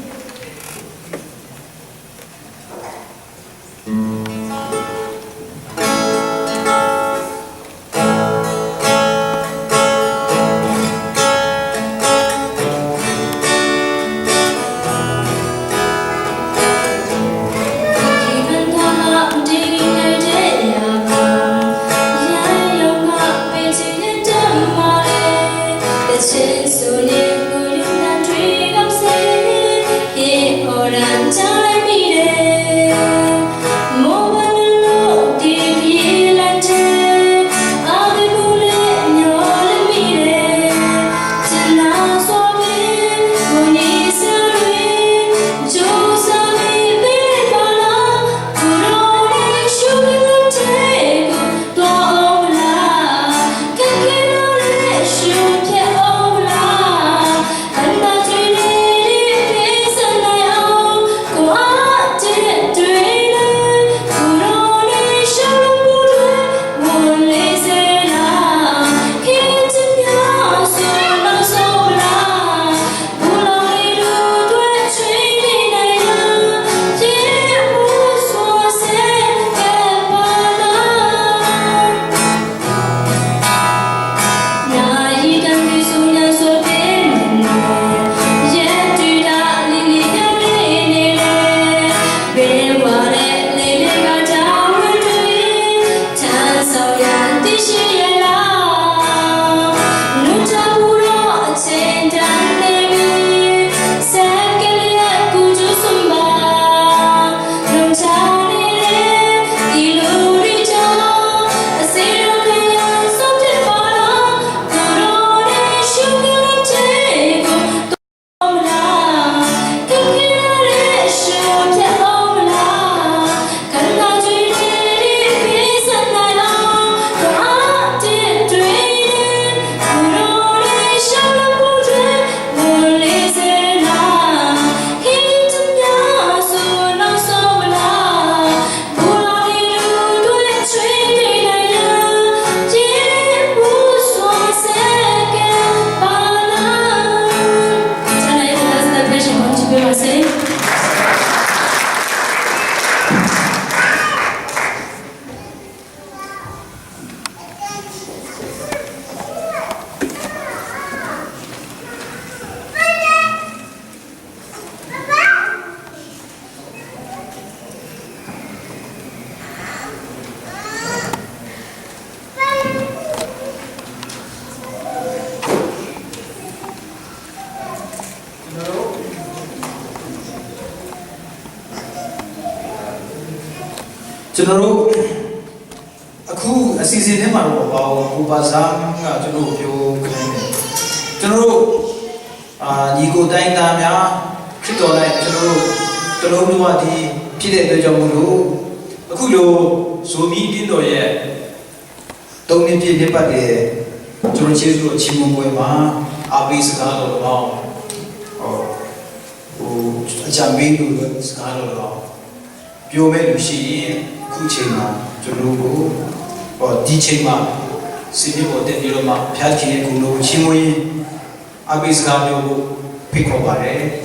ကျွန်တော်တို့ အခုအစီအစဉ်ထဲမှာတော့ ပါဝင်ကိုပါစားကကျွန်တော်တို့ပြောခိုင်းတယ်။ ကျွန်တော်တို့ အာ ညီကိုတိုင်းသားများ ခရစ်တော်၌ကျွန်တော်တို့ တစ်လုံးတဝတည်းဖြစ်တဲ့အတွက်ကြောင့်မို့လို့ အခုလို ဇိုမီတင်းတော်ရဲ့ သုံးနှစ်ပြည့်နှစ်ပတ်လည် ကျွန်တော်ကျေးဇူးတော်ချီးမွမ်းပွဲမှာ အားပေးစကားတော်လည်းကောင်း၊ ဟို ဟို အကြံပေးလိုတဲ့စကားတော်လည်းကောင်း ပြောမဲ့လူရှိရင် အခုချိန်မှာကျွန်တော်တို့ကို ဟော ဒီချိန်မှာ စင်မြင့်ပေါ်တက်ပြီးတော့မှ ဘုရားသခင်ရဲ့ဂုဏ်တော်ကိုချီးမွမ်းရင်း အားပေးစကားပြောဖို့ဖိတ်ခေါ်ပါတယ်။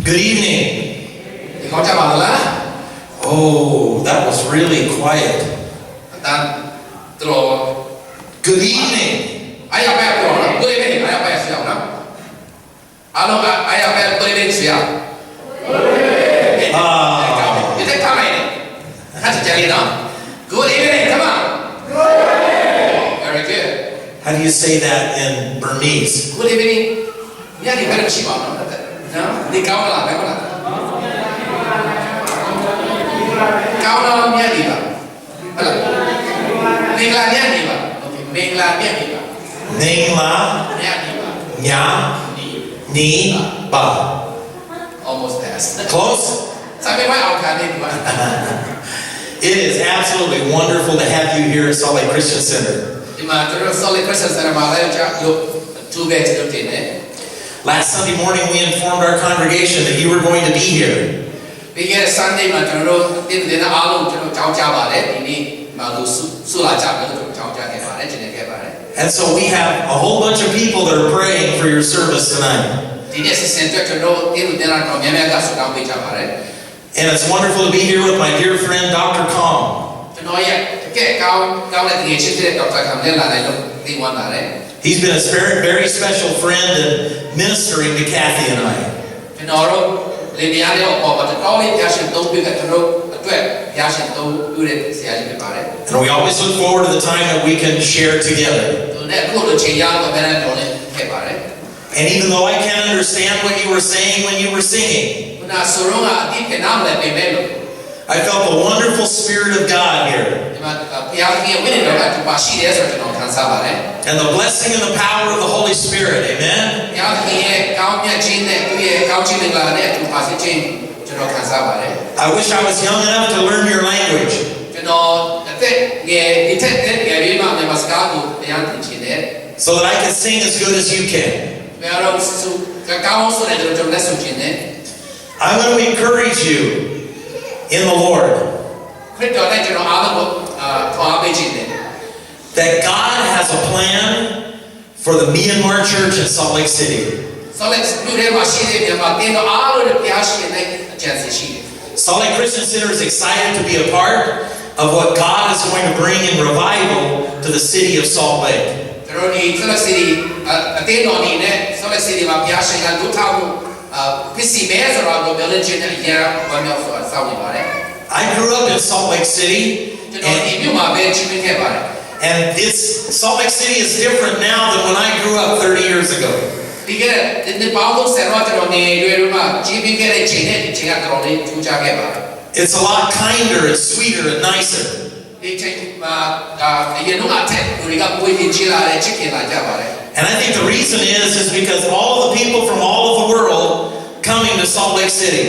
Good evening. ဒီခေါက်ကြပါသလား။ Oh, that was really quiet. တန်တရော Good evening. အဲ့ရောက်ပဲပြောနော်။ Good evening. အဲ့ရောက်ပဲဆရာနော်။ အားလုံးကအဲ့ရောက်ပဲ Good evening ဆရာ။ အာ။ ဒီထက်ကောင်းလိုက်တယ်။ ခက်ကြလေးနော်။ Good evevening. Come on. Very good. How do you say that in Burmese? Good evening. ညနေဘယ်လိုရှိပါ့မလဲနော်။ နေကောင်းလား။ ကောင်းလား။ ကောင်းလား။ ညနေပါ။ ဟုတ်လား။ မင်္ဂလာညနေပါ။ Okay. မင်္ဂလာညနေပါ။ မင်္ဂလာညနေပါ။ ညနေပါ။ Almost there. Close. စာပေဝိုင်းအောင်ခံနေပြီ။ It is absolutely wonderful to have you here at Salt Lake Christian Center. ဒီမှာကျွန်တော် Salt Lake Christian Center မှာလည်းကျွန်တော်တူပဲကျွန်တော်တင်တယ်။ Last Sunday morning, we informed our congregation that you were going to be here. ပြီးခဲ့တဲ့ Sunday မှာကျွန်တော်တို့တင်းသူတင်းသားအားလုံးကိုကျွန်တော်ကြောင်းကြားပါတယ်။ ဒီနေ့မှာလူစုစုလာကြမယ်လို့ကျွန်တော်ကြောင်းကြားခဲ့ပါတယ်။ ကျွန်တော်ခဲ့ပါတယ်။ And so we have a whole bunch of people that are praying for your service tonight. ဒီနေ့ session အတွက်ကျွန်တော်တင်းသူတင်းသားတော်များများကဆုတောင်းပေးကြပါတယ်။ And it's wonderful to be here with my dear friend, Doctor Kong. ကျွန်တော်ရဲ့တကယ်ကောင်းကောင်းတဲ့တကယ်ချစ်တဲ့ Doctor Kong နဲ့လာနိုင်လို့သိဝမ်းသာတယ်။ He's been a very, very special friend in ministering to Kathy and I. ကျွန်တော်တို့လင်မယားတွေအပေါ်မှာတော်တော်လေးဘုရားရှင်သုံးပြီးတဲ့ကျွန်တော်တို့အတွက်ဘုရားရှင်သုံးပြီးတဲ့ဆရာကြီးဖြစ်ပါတယ်။ And we always look forward to the time that we can share together. သူနဲ့အခုလိုချိန်ရအောင်အများနဲ့တော်နဲ့ခဲ့ပါတယ်။ And even though I can't understand what you were saying when you were singing, ခုနဆိုတော့အတိတ်ကနားမလည်ပေမဲ့လို့ I felt the wonderful Spirit of God here. ဒီမှာဘုရားသခင်ရဲ့ဝိညာဉ်တော်ကသူပါရှိတယ်ဆိုတော့ကျွန်တော်ခံစားပါတယ်။ And the blessing and the power of the Holy Spirit. Amen. ဘုရားသခင်ရဲ့ကောင်းမြတ်ခြင်းနဲ့သူ့ရဲ့ကောင်းခြင်းမင်္ဂလာနဲ့သူပါရှိခြင်းကျွန်တော်ခံစားပါတယ်။ I wish I was young enough to learn your language. ကျွန်တော်အသက်ငယ်ဒီထက်သက်ငယ်ပြီးမှမြန်မာစကားကိုတရားသင်ချင်တယ်။ So that I can sing as good as you can. ဘယ်တော့သူကကောင်းဆိုတဲ့ကျွန်တော်လက်ဆောင်ချင်တယ်။ I want to encourage you in the Lord ခရစ်တော်နဲ့ကျွန်တော်အားလုံးကိုအာထောက်အပေးခြင်းနဲ့ that God has a plan for the Myanmar church in Salt Lake City. Salt Lake မြို့ထဲမှာရှိတဲ့မြန်မာတင်းတော်အားလုံးနဲ့ဘုရားရှင်နဲ့အကြံစီရှိတယ်။ Salt Lake Christian Center is excited to be a part of what God is going to bring in revival to the city of Salt Lake. ကျွန်တော်ဒီ Salt Lake City အအတင်းတော်အနေနဲ့ Salt Lake City မှာဘုရားရှင်ကဒုထားမှုအာဖြစ်စီမဲဆိုတာကိုမျှော်လင့်ခြင်းနဲ့အရမ်းဝမ်းမြောက်စွာစောင့်နေပါတယ်။ I grew up in Salt Lake City. ကျွန်တော်ဒီမြို့မှာပဲကြီးပြင်းခဲ့ပါတယ်။ And it's Salt Lake City is different now than when I grew up thirty years ago. ပြီးခဲ့တဲ့နှစ်ပေါင်းသုံးဆယ်လောက်ကျွန်တော်ငယ်ရွယ်တုန်းကကြီးပြင်းခဲ့တဲ့ချိန်နဲ့ဒီချိန်ကတော်တော်လေးထူးခြားခဲ့ပါတယ်။ It's a lot kinder and sweeter and nicer. ဒီချိန်မှာဒါအရင်တော့အထက်လူတွေကပိုရင်ချစ်လာတယ်ချစ်ခင်လာကြပါတယ်။ And I think the reason is is because all the people from all over the world coming to Salt Lake City.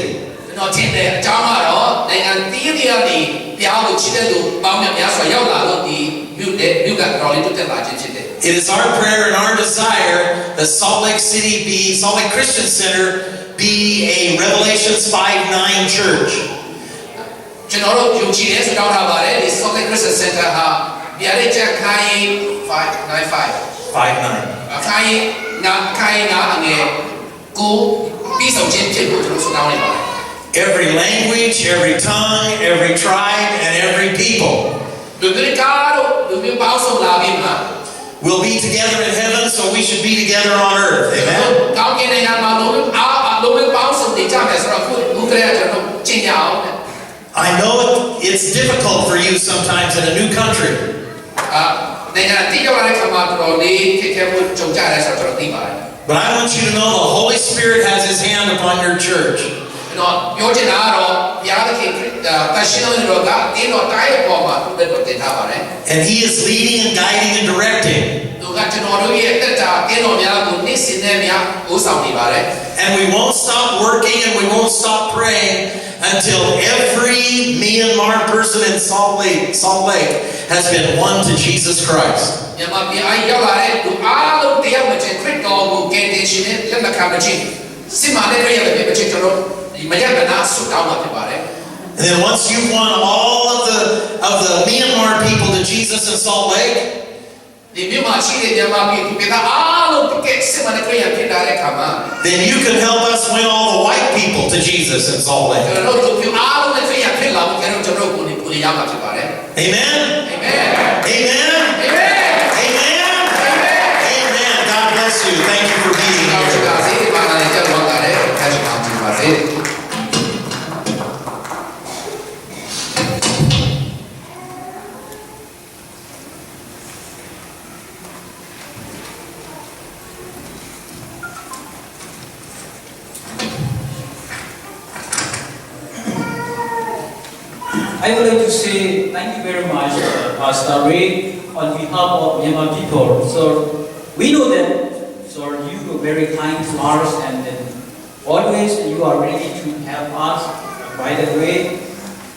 ကျွန်တော်ထင်တယ်အကြောင်းကတော့နိုင်ငံသီးသီးကနေတရားကိုချစ်တဲ့လူပေါင်းများစွာရောက်လာလို့ဒီမြို့တဲ့မြို့ကတော်လေးတိုးတက်လာခြင်းဖြစ်တယ်။ It is our prayer and our desire that Salt Lake City be, Salt Lake Christian Center be a Revelations five nine church. ကျွန်တော်တို့ယုံကြည်တယ်ဆိုတော့ထားပါတယ်ဒီ Salt Lake Christian Center ဟာဗျာဒိတ်ကျမ်းခန်းကြီး595 5 9 အခန်းကြီး9အခန်းကြီး9အငယ်9ပြီးဆုံးခြင်းဖြစ်ဖို့ကျွန်တော်ဆုတောင်းနေပါတယ်။ Every language, every tongue, every tribe, and every people လူမျိုးတစ်ကားတို့လူမျိုးပေါင်းစုံလာပြီးမှ will be together in heaven, so we should be together on earth. Amen. ကောင်းကင်နိုင်ငံမှာလူမျိုးအားလုံးပေါင်းစုံနေကြမယ်ဆိုတော့အခုလူကလေးကကျွန်တော်တို့ကြင်ရအောင်။ I know it's difficult for you sometimes in a new country. အာနိုင်ငံတည်ရောက်လာတဲ့ခါမှာတော်တော်လေးခက်ခဲမှုကြုံကြရတယ်ဆိုတော့ကျွန်တော်သိပါတယ်။ But I want you to know the Holy Spirit has his hand upon your church. ကျွန်တော်ပြောချင်တာကတော့ဘုရားသခင်ခရစ်အာတန်ရှင်းသောလူတော်ကတင်းတော်တိုင်းအပေါ်မှာသူ့ဘက်တော်တင်ထားပါတယ်။ And he is leading and guiding and directing. သူကကျွန်တော်တို့ရဲ့အသက်တာတင်းတော်များကိုနေ့စဉ်နဲ့များဦးဆောင်နေပါတယ်။ And we won't stop working and we won't stop praying until every Myanmar person in Salt Lake, Salt Lake has been won to Jesus Christ. မြန်မာပြည်အားရောက်လာတဲ့လူအားလုံးတရားမကျင်ခရစ်တော်ကိုကယ်တင်ရှင်နဲ့လက်မခံမချင်းစစ်မှန်တဲ့ခရစ်ယာန်တွေဖြစ်မချင်းကျွန်တော်ဒီမရကနာဆုတောင်းမှာဖြစ်ပါတယ်။ And then once you've won all of the of the Myanmar people to Jesus in Salt Lake, ဒီမြို့မှာရှိတဲ့မြန်မာပြည်သူပြည်သားအားလုံးတကယ်စစ်မှန်တဲ့ခရစ်ယာန်ဖြစ်လာတဲ့အခါမှာ then you can help us win all the white people to Jesus in Salt Lake. ကျွန်တော်တို့လူမျိုးအားလုံးနဲ့ခရစ်ယာန်ဖြစ်လာဖို့ကျွန်တော်တို့ကိုယ်နေကိုယ်နေရမှာဖြစ်ပါတယ်။ Amen. Amen. Amen. Amen. Amen. Amen. I would like to say thank you very much, uh, Pastor Ray, on behalf of Myanmar people. So we know that, so you were very kind to us, and then always you are ready to help us, uh, by the way.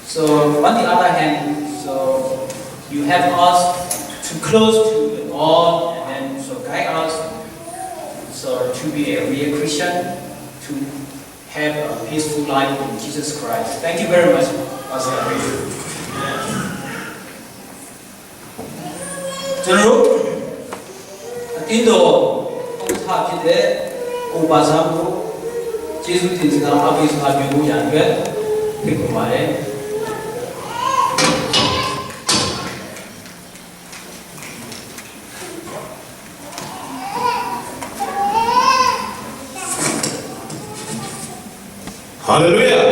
So on the other hand, so you help us to close to the Lord, and then so guide us, so to be a real Christian, to have a peaceful life in Jesus Christ. Thank you very much, Pastor Ray. ကျွန်တော်တို့အသင်းတော်ဥက္ကဋ္ဌဖြစ်တဲ့ကိုပါဆန်းကိုကျေးဇူးတင်စကားအားပေးစကားပြောဖို့ရန်အတွက်ဖိတ်ခေါ်ပါတယ်။ Hallelujah.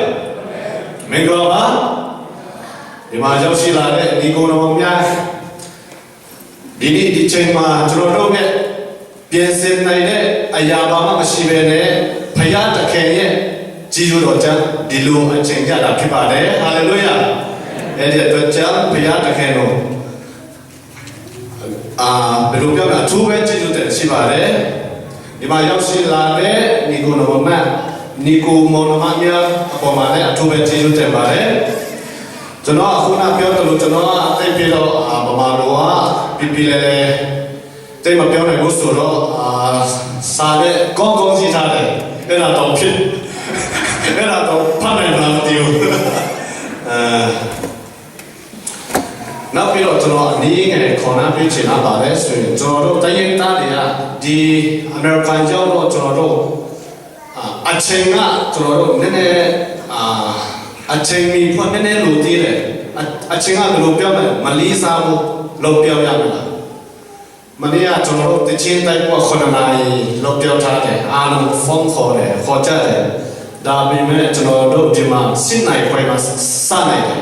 မင်္ဂလာပါ။ ဒီမှာရောက်ရှိလာတဲ့ညီကိုတော်များ ဒီနေ့ဒီချိန်မှာကျွန်တော်တို့နဲ့ပြင်ဆင်နိုင်တဲ့အရာဘာမှမရှိဘဲနဲ့ဘုရားသခင်ရဲ့ကြီးစိုးတော်ကြောင့်ဒီလိုအချိန်ရတာဖြစ်ပါတယ်။ Hallelujah. အဲ့ဒီအတွက်ကြောင့်ဘုရားသခင်ကို အာဘယ်လိုပြောမလဲ အထူးပဲကျေးဇူးတင်ရှိပါတယ်။ ဒီမှာရောက်ရှိလာတဲ့ညီကိုမောင်နှမညီကိုမောင်နှမများအပေါ်မှာလည်းအထူးပဲကျေးဇူးတင်ပါတယ်။ ကျွန်တော်အခုနပြောသလိုကျွန်တော်အသိပ်ပြီးတော့အာဗမာလိုကပြီးပြီးလဲလဲသိပ်မပြောနိုင်ဘူးဆိုတော့အာစာနဲ့ကောင်းကောင်းရေးထားတယ်အဲ့ဒါတော့ဖြစ်အဲ့ဒါတော့ဖတ်နိုင်မှာမသိဘူးအဲ နောက်ပြီးတော့ကျွန်တော်အနည်းငယ်ခေါင်းနှိုက်ပေးချင်တာပါလဲဆိုရင်ကျွန်တော်တို့တိုင်းရင်းသားတွေကဒီအမေရိကန်ရောက်တော့ကျွန်တော်တို့အာအချိန်ကကျွန်တော်တို့နည်းနည်းအာအချိန်မီဖို့နည်းနည်းလိုသေးတယ်အအချိန်ကဘယ်လိုပြောမလဲမလေးစားဖို့လို့ပြောရမလား မနေ့ကကျွန်တော်တို့တချင်းတိုက်ပွဲခုနှစ်နာရီလောက်ပြောထားတယ်အားလုံးဖုန်းခေါ်တယ်ခေါ်ကြတယ်ဒါပေမဲ့ကျွန်တော်တို့ဒီမှာစစ်နိုင်ခွဲမှာစနိုင်တယ်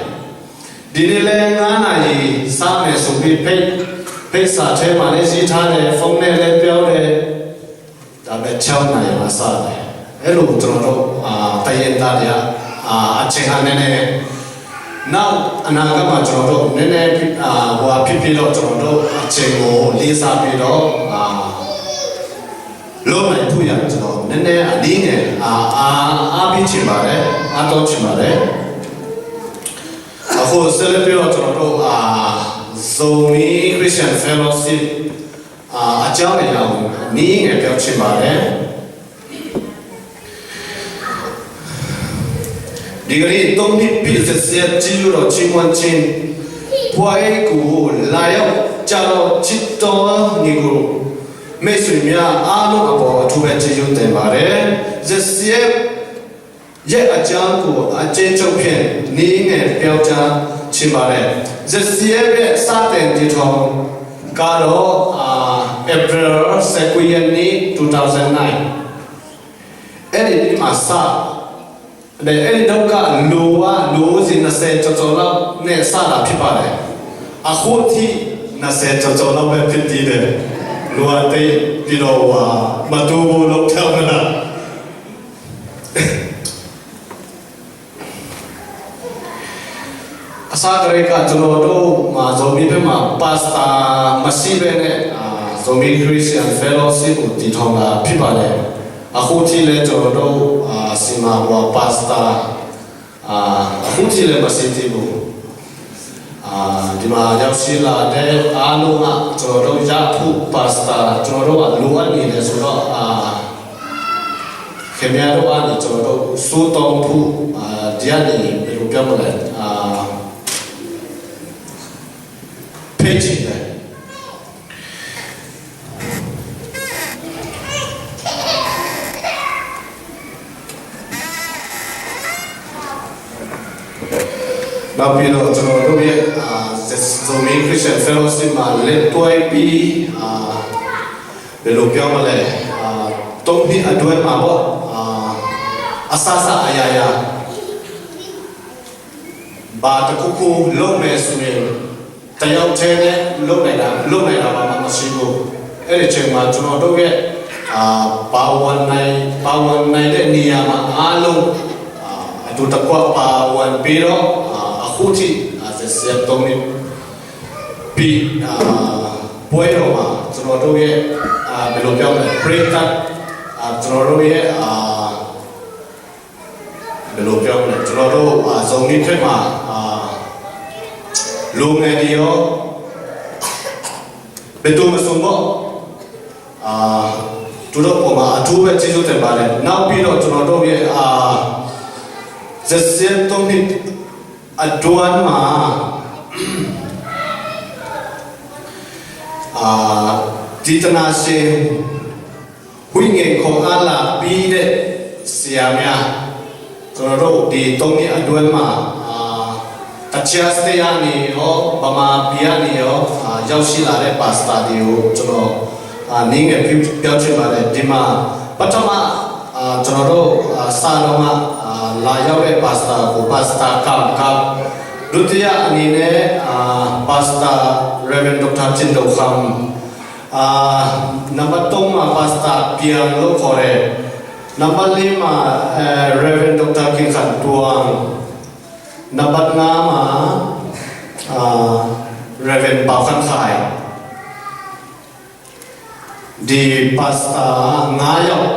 ဒီနေ့လဲငါးနာရီစမယ်ဆိုပြီးဖိတ်ဖိတ်စာထဲမှာလည်းရေးထားတယ်ဖုန်းနဲ့လည်းပြောတယ်ဒါပေမဲ့ခြောက်နာရီမှာစတယ်အဲ့လိုကျွန်တော်တို့အာတရင်သားတွေကအအာအချိန်ဟာနည်းနည်း နောက်အနာဂတ်မှာကျွန်တော်တို့နည်းနည်းအာဟိုဟာဖြစ်ဖြစ်တော့ကျွန်တော်တို့အချိန်ကိုလေးစားပြီးတော့အာလုပ်နိုင်ဖို့ရကျွန်တော်နည်းနည်းအနည်းငယ်အာအာအားပေးချင်ပါတယ်အားတောင်းချင်ပါတယ်အခုဆက်လက်ပြီးတော့ကျွန်တော်တို့အာ Zomi Christian Fellowship အာအကြောင်းအရာကိုအနည်းငယ်ပြောချင်ပါတယ် ဒီကနေ့သုံးနှစ်ပြည့်ဆက်ဆက်ကျေးဇူးတော်ချီးမွမ်းခြင်းဘွဲ့ကိုလာရောက်ကြတော့ချစ်တော်ညီကိုမိတ်ဆွေများအားလုံးအပေါ်အထူးပဲကျေးဇူးတင်ပါတယ်။ ဇက်စီရဲ့အကြောင်းကိုအကျဉ်းချုပ်ဖြင့်နည်းငယ်ပြောကြားချင်ပါတယ်။ ဇက်စီရဲ့စတင်တည်ထောင်ကတော့အာ April ဆယ့်ကိုးရက်နေ့ two thousand nineအဲ့ဒီနေ့မှာစတယ်အဲ့ဒီတုန်းကလူကလူဦးရေနှစ်ဆယ်ကျော်ကျော်လောက်နဲ့စတာဖြစ်ပါတယ်အခုထိနှစ်ဆယ်ကျော်ကျော်လောက်ပဲဖြစ်သေးတယ်လူကတိတ်ပြီးတော့ဟိုဟာမတူဘူးလို့ပြောမလားအစကတည်းကကျွန်တော်တို့မှာဇော်မီးဘက်မှာပါစတာမရှိဘဲနဲ့အာဇော်မီး Christian Fellowship ကိုတည်ထောင်တာဖြစ်ပါတယ်အခုထိလည်းကျွန်တော်တို့အာစီမံဘွားပါစတာအာအခုထိလည်းမရှိသေးဘူးအာဒီမှာရောက်ရှိလာတဲ့အားလုံးကကျွန်တော်တို့ရဖို့ပါစတာကျွန်တော်တို့ကလိုအပ်နေတယ်ဆိုတော့အာခင်ဗျားတို့ကနေကျွန်တော်တို့စိုးတောင်းဖို့အာဒီကနေဘယ်လိုပြောမလဲအာဖိတ်ချင်တယ် နောက်ပြီးတော့ကျွန်တော်တို့ရဲ့အာ Zomi Christian Fellowship မှာလက်တွဲပြီးအာဘယ်လိုပြောမလဲအာသုံးနှစ်အတွင်းမှာပေါ့အာအစစအရာရာဘာတစ်ခုခုလုပ်မယ်ဆိုရင် တယောက်တည်းနဲ့လုပ်နိုင်တာလုပ်နိုင်တာဘာမှမရှိဘူးအဲ့ဒီချိန်မှာကျွန်တော်တို့ရဲ့အာပါဝင်နိုင်ပါဝင်နိုင်တဲ့နေရာမှာအားလုံးအာအတူတကွပါဝင်ပြီးတော့အာအ ခုထိ အာ စက်စက်သုံးနှစ် ပြီး အာ ပွဲတော်မှာ ကျွန်တော်တို့ရဲ့ အာ ဘယ်လိုပြောမလဲ ပရိသတ် အာ ကျွန်တော်တို့ရဲ့ အာ ဘယ်လိုပြောမလဲ ကျွန်တော်တို့ အာ ဇုံကြီးဘက်မှာ အာ လူငယ်တွေရော ဘယ်သူမဆိုပေါ့ အာ သူတို့ပေါ်မှာ အထူးပဲ ကျေးဇူးတင်ပါတယ်။ နောက်ပြီးတော့ ကျွန်တော်တို့ရဲ့ အာ စက်စက်သုံးနှစ် အတွင်းမှာ အာ ဒီတနာရှင် ဝိညာဉ်ခွန်အားလာပေးတဲ့ ဆရာများ ကျွန်တော်တို့ ဒီသုံးနှစ်အတွင်းမှာ အာ ကချင်စတေးကနေရော ဗမာပြည်ကနေရော အာ ရောက်ရှိလာတဲ့ ပါစတာတွေကို ကျွန်တော် အာ နည်းငယ်ပြုပြောချင်ပါတယ်။ ဒီမှာ ပထမ အာ ကျွန်တော်တို့ အာ စတော့မှ အာ လာရောက်တဲ့ ပါစတာကို ပါစတာကမ်ကမ် ဒုတိယအနေနဲ့ အာ ပါစတာ Reverend ဒေါက်တာ จินดาวคำ အာ နံပါတ်သုံးမှာ ပါစတာ ပြန်လို့ခေါ်တယ်။ နံပါတ်လေးမှာ အဲ Reverend ဒေါက်တာ ခင်ခိုင်တွမ်၊ နံပါတ်ငါးမှာ အာ Reverend ပาวขันไข่ ဒီပါစတာငါးယောက်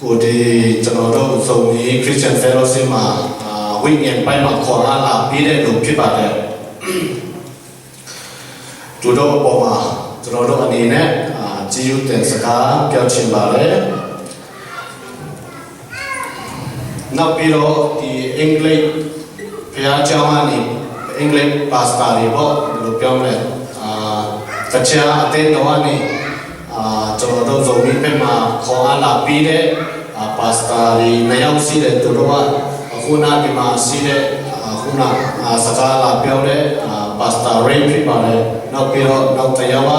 ကို ဒီကျွန်တော်တို့ ဇုံကြီး Christian Fellowship မှာ အာ ဝိညာဉ်ပိုင်းမှာ ခွန်အားလာပေးတဲ့လူဖြစ်ပါတယ်။ သူတို့အပေါ်မှာ ကျွန်တော်တို့အနေနဲ့ အာ ကျေးဇူးတင်စကား ပြောချင်ပါတယ်။ နောက်ပြီးတော့ ဒီအင်္ဂလိပ်ဘုရားကျောင်းကနေ အင်္ဂလိပ်ပါစတာတွေပေါ့ ဘယ်လိုပြောမလဲ အာ ကချင်အသင်းတော်ကနေ အာ ကျွန်တော်တို့ ဇုံကြီးဘက်မှာ ခွန်အားလာပေးတဲ့ အာ ပါစတာတွေ နှစ်ယောက်ရှိတယ်။ သူတို့က အခုနဒီမှာရှိတဲ့ အာ ခုန အာ စကားလာပြောတဲ့ အာ ပါစတာ Ray ဖြစ်ပါတယ်။ နောက်ပြီးတော့ နောက်တစ်ယောက်က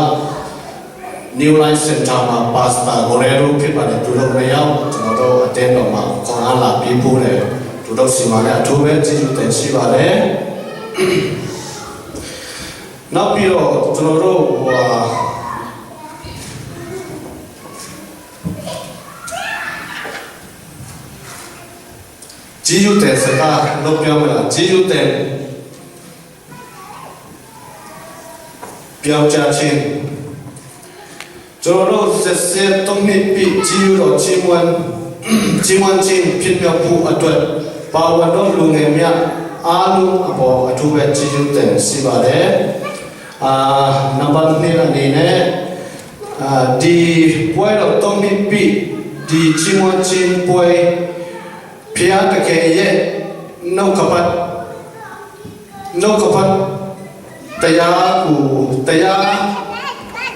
New Life Center မှာ ပါစတာ Guerrero ဖြစ်ပါတယ်။ သူတို့နှစ်ယောက် ကျွန်တော်တို့အသင်းတော်မှာ ခွန်အားလာပေးဖို့လည်း သူတို့ဆီမှာလည်း အထူးပဲ ကျေးဇူးတင်ရှိပါတယ်။ နောက်ပြီးတော့ ကျွန်တော်တို့ ဟိုဟာ ကျေးဇူးတင်စကား လုပ်ပြောမလား။ ကျေးဇူးတင် ပြောကြားခြင်း။ ကျွန်တော်တို့ စက်စက်သုံးနှစ်ပြည့် ကျေးဇူးတော်ချီးမွမ်း ချီးမွမ်းခြင်း ဖြစ်မြောက်ဖို့အတွက် ပါဝင်သောလူငယ်များ အားလုံးအပေါ် အထူးပဲ ကျေးဇူးတင်ရှိပါတယ်။ အာ နံပါတ်နှစ်အနေနဲ့ အာ ဒီပွဲတော်သုံးနှစ်ပြည့် ဒီချီးမွမ်းခြင်းပွဲ ဘုရားသခင်ရဲ့ နှုတ်ကပတ် နှုတ်ကပတ်တရားကို တရား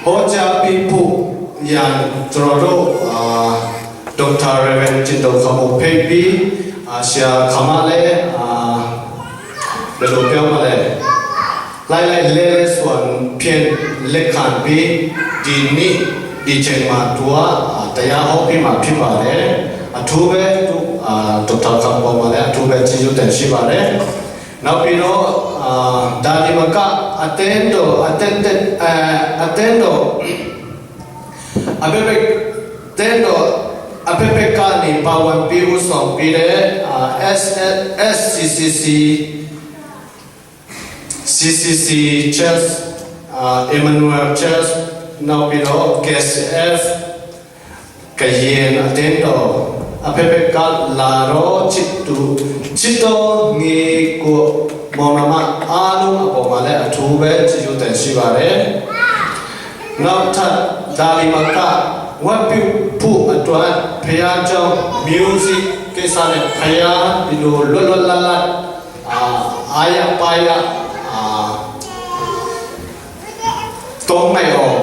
ဟောကြားပေးဖို့ရန် ကျွန်တော်တို့ အာ ဒေါက်တာ Reverend จินดาวคำ ကိုဖိတ်ပြီး အာ ဆရာခမလည်း အာ ဘယ်လိုပြောမလဲ လှိုက်လှိုက်လှဲလှဲစွာဖြင့် လက်ခံပြီး ဒီနေ့ ဒီချိန်မှာ သူက အာ တရားဟောပေးမှာ ဖြစ်ပါတယ်။ အထူးပဲ သူ အာ ဒေါက်တာ ခမ်းပေါ်မှာလည်း အထူးပဲ ကျေးဇူးတင်ရှိပါတယ်။ နောက်ပြီးတော့ အာ ဒါတင်မက အသင်းတော် အသင်းသက် အဲ အသင်းတော် အဘက်ဘက် သင်းတော် အဘက်ဘက်ကနေ ပါဝင်ပြီး ဦးဆောင်ပေးတဲ့ အာ S S C C C, C C C Church, အာ Emmanuel Church, နောက်ပြီးတော့ K C F ကရင်အသင်းတော် အဘက်ဘက်ကလာတော့ ချစ်သူ ချစ်တော်ညီကိုမောင်နှမအားလုံးအပေါ်မှာလည်း အထူးပဲ ကျေးဇူးတင်ရှိပါတယ်။ နောက်ထပ် ဒါတင်မက ဝတ်ပြုဖို့အတွက် ဘုရားကျောင်း music ကိစ္စနဲ့ ဘုရား ဒီလို လွတ်လွတ်လပ်လပ် အာ အားရပါးရ အာ သုံးနိုင်အောင်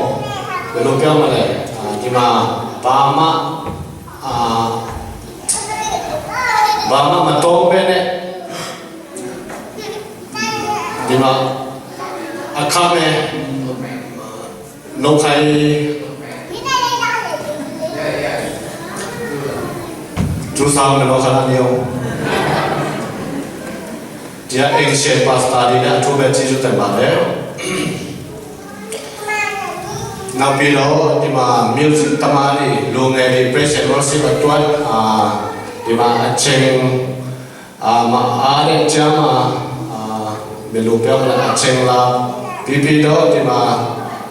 ဘယ်လိုပြောမလဲ အာ ဒီမှာ ဘာမှ အာ ဘာမှမသုံးဘဲနဲ့ ဒီမှာ အခမဲ့ လုပ်ခိုင်း ကျိုးစားမယ်နော် ခဏနေအောင်။ ဒီက Asian Pastor တွေနဲ့ အထူးပဲ ကျေးဇူးတင်ပါတယ်။ နောက်ပြီးတော့ ဒီမှာ music သမားတွေ လူငယ်တွေ Praise and Worship အတွက် အာ ဒီမှာ အချိန် အာ၊ မအားတဲ့အကြောင်းမှာ၊ အာ၊ ဘယ်လိုပြောမလဲ၊ အချိန်လာပြီးပြီးတော့၊ ဒီမှာ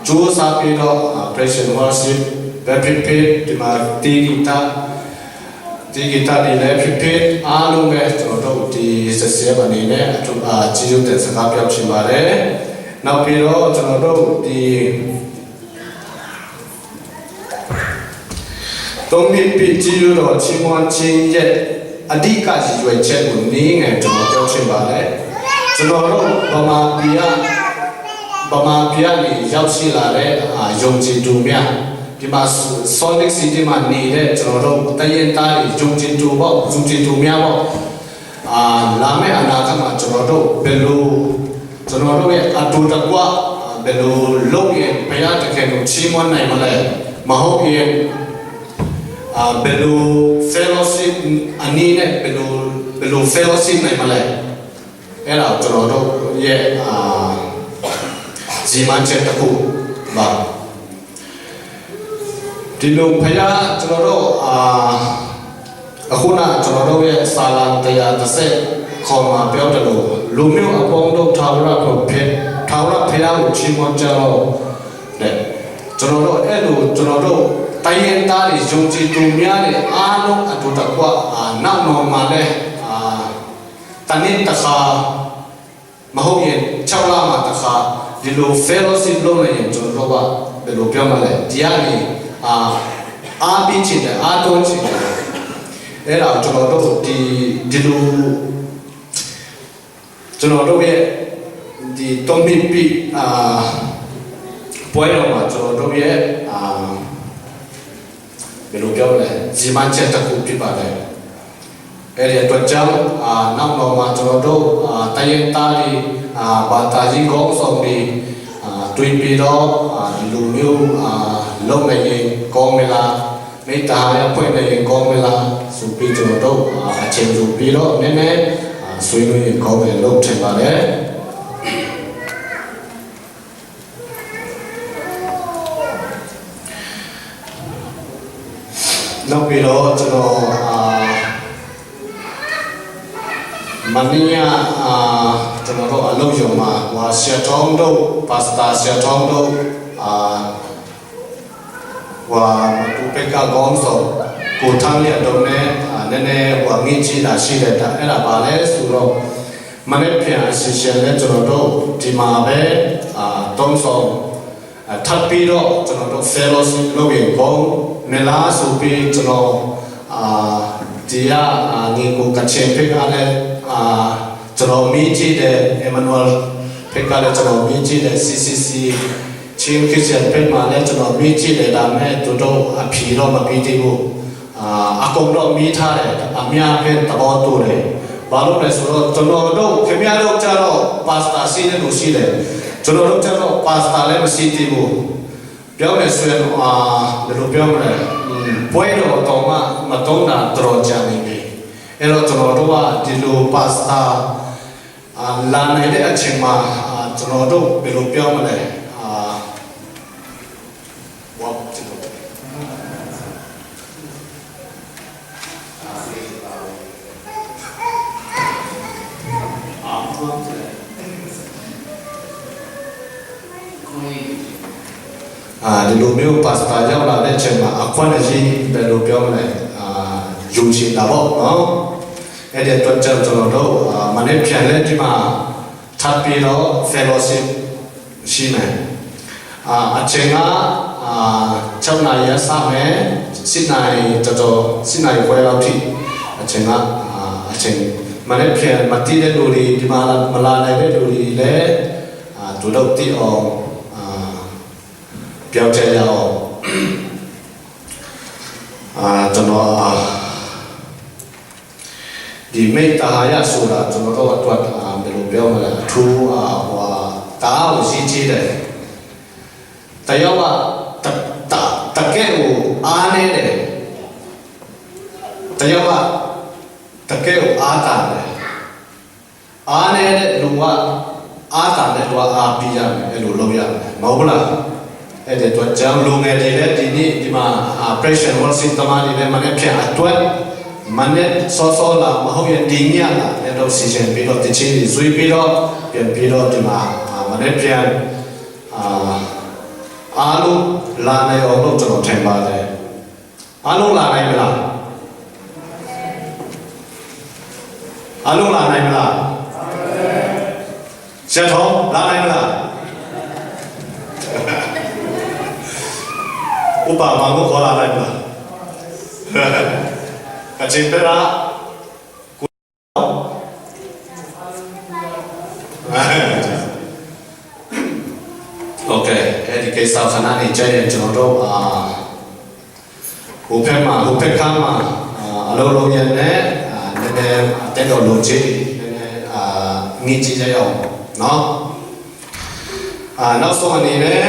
ကြိုးစားပြီးတော့၊ အာ၊ praise and worship ပဲဖြစ်ဖြစ်၊ ဒီမှာတီးဂီတ၊ တီးဂီတတွေလည်းဖြစ်ဖြစ်၊ အားလုံးပဲကျွန်တော်တို့ဒီ စက်စဲပါအနေနဲ့၊ အထူး၊ အာ၊ ကျေးဇူးတင်စကားပြောချင်ပါတယ်။ နောက်ပြီးတော့ကျွန်တော်တို့ဒီ သုံးနှစ်ပြည့် ကျေးဇူးတော်ချီးမွမ်းခြင်းရဲ့အဓိကရည်ရွယ်ချက်ကို နည်းငယ်ကျွန်တော်ပြောချင်ပါတယ်။ ကျွန်တော်တို့ဗမာပြည်က၊ ဗမာပြည်ကနေရောက်ရှိလာတဲ့၊ အာ၊ ယုံကြည်သူများ၊ ဒီမှာ Salt Lake City မှာနေတဲ့ကျွန်တော်တို့တိုင်းရင်းသားတွေ၊ ယုံကြည်သူပေါ့၊ ယုံကြည်သူများပေါ့။ အာ၊ လာမယ့်အနာဂတ်မှာကျွန်တော်တို့ဘယ်လို၊ ကျွန်တော်တို့ရဲ့အတူတကွ၊ အာ၊ ဘယ်လိုလုပ်ရင်ဘုရားသခင်ကိုချီးမွမ်းနိုင်မလဲ၊ မဟုတ်ရင်၊ အာ၊ ဘယ်လို fellowship အနေနဲ့၊ ဘယ်လို၊ ဘယ်လို fellowship နိုင်မလဲ၊ အဲ့ဒါကိုကျွန်တော်တို့ရဲ့၊ အာ၊ ရည်မှန်းချက်တစ်ခုပါ။ ဒီလိုဘုရား၊ ကျွန်တော်တို့၊ အာ၊ အခုနကျွန်တော်တို့ရဲ့စာလံတစ်ရာတစ်ဆယ့်ခုနစ်မှာပြောသလို၊ လူမျိုးအပေါင်းတို့ ထာဝရဘုရား၊ ထာဝရဘုရားကိုချီးမွမ်းကြလော့တဲ့။ ကျွန်တော်တို့၊ အဲ့လိုကျွန်တော်တို့တိုင်းရင်းသားတွေ၊ ယုံကြည်သူများတွေအားလုံးအတူတကွ၊ အာ၊ နောက်တော်မှာလည်း၊ အာ၊ တစ်နှစ်တစ်ခါ၊ မဟုတ်ရင်ခြောက်လမှာတစ်ခါ၊ ဒီလို fellowship လုပ်နိုင်ရင်၊ ကျွန်တော်တို့ကဘယ်လိုပြောမလဲ၊ ဒီကနေ၊ အာ၊ အားပေးချင်တယ်၊ အားသွန်ချင်တယ်။ အဲ့ဒါကိုကျွန်တော်တို့ဒီ၊ ဒီလို၊ ကျွန်တော်တို့ရဲ့ဒီသုံးနှစ်ပြည့်၊ အာ၊ ပွဲတော်မှာ၊ ကျွန်တော်တို့ရဲ့၊ အာ၊ ဘယ်လိုပြောမလဲ၊ ရည်မှန်းချက်တစ်ခုဖြစ်ပါတယ်။ အဲ့ဒီအတွက်ကြောင့်၊ အာ၊ နောက်တော်မှာကျွန်တော်တို့၊ အာ၊ တိုင်းရင်းသားတွေ၊ အာ၊ ဘာသာရေးခေါင်းဆောင်တွေ၊ အာ၊ တွေ့ပြီးတော့၊ အာ၊ ဒီလိုမျိုး၊ အာ၊ လုပ်နိုင်ရင်ကောင်းမလား၊ မိတ်တဟာရဖွဲ့နိုင်ရင်ကောင်းမလားဆိုပြီး၊ ကျွန်တော်တို့၊ အာ၊ အချိန်ယူပြီးတော့၊ နည်းနည်း၊ အာ၊ ဆွေးနွေးရင်ကောင်းမယ်လို့ထင်ပါတယ်။ နောက်ပြီးတော့၊ ကျွန်တော်၊ အာ၊ မနေ့က၊ အာ၊ ကျွန်တော်တို့အလုပ်ရုံမှာ၊ ဟို၊ ဆရာထွန်းတို့၊ ပါစတာဆရာထွန်းတို့၊ အာ၊ ဟို၊ မတူပက်ကခေါင်းဆောင်၊ ကိုထမ်းလျက်တို့နဲ့၊ အာ၊ နည်းနည်း၊ ဟို၊ ငြိ့ကြည့်တာရှိတယ်။ ဒါ၊ အဲ့ဒါဘာလဲဆိုတော့၊ မနေ့ပြန်အစီအစဉ်နဲ့ကျွန်တော်တို့ဒီမှာပဲ၊ အာ၊ သုံးဆောင်၊ အာ၊ ထပ်ပြီးတော့၊ ကျွန်တော်တို့ fellowship လုပ်ရင်ကောင်းမလားဆိုပြီး၊ ကျွန်တော်၊ အာ၊ ဒီက၊ အာ၊ ညီကိုကချင်ဘက်ကလည်း၊ အာ၊ ကျွန်တော်မေးကြည့်တယ်။ Emmanuel ဘက်ကလည်းကျွန်တော်မေးကြည့်တယ်။ CCC Chin Christian ဘက်မှာလည်းကျွန်တော်မေးကြည့်တယ်။ ဒါပေမဲ့သူတို့အဖြေတော့မပေးသေးဘူး။ အာ၊ အကုန်တော့မေးထားတယ်။ အများအပြားသဘောတူတယ်။ ဘာလို့လဲဆိုတော့၊ ကျွန်တော်တို့၊ ခင်ဗျားတို့ကျတော့ပါစတာရှိတဲ့လူရှိတယ်။ ကျွန်တော်တို့ကျတော့ပါစတာလည်းမရှိသေးဘူး။ ပြောမယ်ဆိုရင်၊ အာ၊ ဘယ်လိုပြောမလဲ၊ อืม၊ ပွဲတော်တောင်မှမသုံးတာတော်တော်ကြာနေပြီ။ အဲ့တော့ကျွန်တော်တို့ကဒီလိုပါစတာ၊ အာ၊ လာနိုင်တဲ့အချိန်မှာ၊ အာ၊ ကျွန်တော်တို့ဘယ်လိုပြောမလဲ၊ အာ၊ အာ၊ ဒီလိုမျိုးပါစတာရောက်လာတဲ့အချိန်မှာ၊ အခွင့်အရေး၊ ဘယ်လိုပြောမလဲ၊ အာ၊ ယူချင်တာပေါ့နော်။ အဲ့ဒီအတွက်ကြောင့်ကျွန်တော်တို့၊ အာ၊ မနေ့ပြန်လဲဒီမှာထပ်ပြီးတော့ fellowship ရှိမယ်။ အာ၊ အချိန်က၊ အာ၊ ခြောက်နာရီကစမယ်။ ရှစ်နာရီကျော်ကျော်၊ ရှစ်နာရီခွဲလောက်ထိအချိန်က၊ အာ၊ အချိန်၊ မနေ့ပြန်မသိတဲ့လူတွေ၊ ဒီမှာမလာနိုင်တဲ့လူတွေလည်း၊ အာ၊ သူတို့သိအောင်၊ အာ၊ ပြောကြရအောင်။ အာ၊ ကျွန်တော်၊ အာ၊ ဒီမိတ်တဟာရဆိုတာကျွန်တော်တို့အတွက်၊ အာ၊ ဘယ်လိုပြောမလဲ၊ အထူး၊ အာ၊ ဟို၊ အာ၊ တအားကိုအရေးကြီးတယ်။ တယောက်ကတ-၊ တ-၊ တကယ့်ကိုအားနည်းတယ်။ တယောက်ကတကယ့်ကိုအားသာတယ်။ အားနည်းတဲ့လူကအားသာတဲ့လူကအားပေးရမယ်။ အဲ့လိုလုပ်ရမယ်။ မဟုတ်ဘူးလား။ အဲ့ဒီအတွက်ကြောင့်လူငယ်တွေလည်းဒီနေ့ဒီမှာ၊ အာ၊ praise and worship သမားတွေလည်းမနေ့ပြန်အတွက် မနက်စောစောလာ မဟုတ်ရင် ဒီညလာ နဲ့တော့ စီစဉ်ပြီးတော့ သီချင်းတွေ ရွေးပြီးတော့ ပြန်ပြီးတော့ ဒီမှာ အာ မနက်ဖြန် အာ အားလုံးလာနိုင်အောင်လို့ ကျွန်တော်ထင်ပါတယ်။ အားလုံးလာနိုင်မလား။ အားလုံးလာနိုင်မလား။ ဆရာတော် လာနိုင်မလား။ ဥပမာကို ခေါ်လာနိုင်မလား။ ကချင်ပဲလား။ Okay, အဲဒီကိစ္စ ခဏနေကြရင် ကျွန်တော်တို့ အာ ဟိုဘက်မှာ ဟိုဘက်ခန်းမှာ အာ အလုပ်လုပ်ရင်းနဲ့ အာ နည်းနည်း အသက်တော်လိုချင် နည်းနည်း အာ ငြိမ်ကြည့်ကြရအောင်နော်။ အာ နောက်ဆုံးအနေနဲ့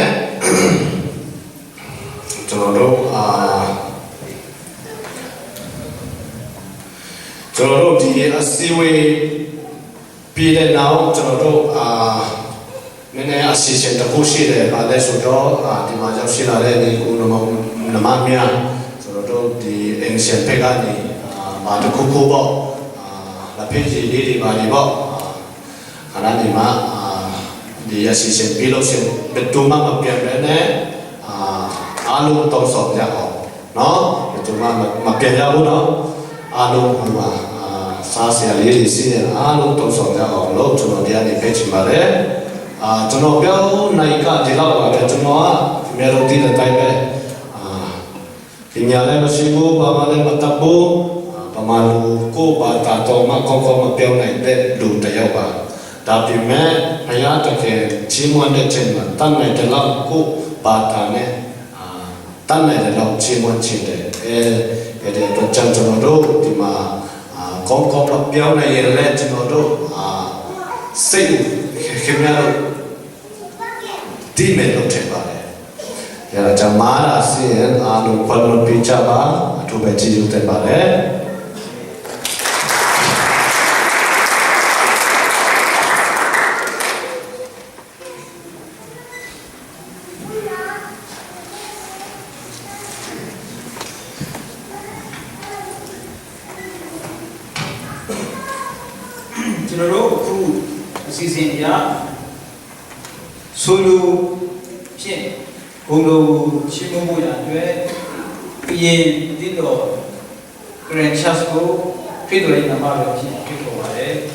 ကျွန်တော်တို့ အာ ကျွန်တော်တို့ ဒီအစည်းအဝေး ပြီးတဲ့နောက် ကျွန်တော်တို့ အာ နည်းနည်း အစီအစဉ်တစ်ခုရှိတယ်။ ဘာလဲဆိုတော့ အာ ဒီမှာရောက်ရှိလာတဲ့ ညီအစ်ကို နမ နမမြ ကျွန်တော်တို့ ဒီ Ancient ဘက်ကနေ အာ ဘာတစ်ခုခုပေါ့ အာ လက်ဖက်ရည်လေးတွေ ဘာတွေပေါ့ အာ ခဏနေမှ အာ ဒီအစီအစဉ်ပြီးလို့ရှိရင် ဘယ်သူမှမပြန်ဘဲနဲ့ အာ အားလုံး သုံးဆောင်ကြအောင်နော်။ ဘယ်သူမှ မ မပြန်ကြဘူးနော်။ အားလုံး ဟိုမှာ အာ စားစရာလေးတွေရှိရင် အားလုံး သုံးဆောင်ကြအောင်လို့ ကျွန်တော် ဒီကနေ ဖိတ်ချင်ပါတယ်။ အာ ကျွန်တော် ပြောနိုင်တာ ဒီလောက်ပါပဲ။ ကျွန်တော်က ခင်ဗျားတို့ သိတဲ့အတိုင်းပဲ အာ ပညာလည်းမရှိဘူး၊ ဘာမှလည်းမတတ်ဘူး။ အာ ဗမာလို ကိုယ့်ဘာသာတောင်မှ ကောင်းကောင်းမပြောနိုင်တဲ့ လူတစ်ယောက်ပါ။ ဒါပေမဲ့ ဘုရားသခင် ချီးမွမ်းတဲ့အချိန်မှာ တတ်နိုင်သလောက် ကိုယ့်ဘာသာနဲ့ အာ တတ်နိုင်သလောက် ချီးမွမ်းချင်တယ်။ အဲ အဲဒီအတွက်ကြောင့် ကျွန်တော်တို့ ဒီမှာ အာ ကောင်းကောင်းမပြောနိုင်ရင်လည်း ကျွန်တော်တို့ အာ စိတ် ခင်ဗျားတို့ သိမယ်လို့ ထင်ပါတယ်။ အဲဒါကြောင့် မှားတာရှိရင် အားလုံး ခွင့်လွှတ်ပေးကြပါ။ အထူးပဲ ကျေးဇူးတင်ပါတယ်။ ကျွန်တော်တို့ အခု အစီအစဉ်အရ ဆိုလိုဖြင့် ဂုဏ်တော်ကို ချီးမွမ်းဖို့ရာအတွက် ကရင်အသင်းတော် Karen Church ကို ခရစ်တော်ရဲ့နာမတော်ဖြင့် ဖိတ်ခေါ်ပါတယ်။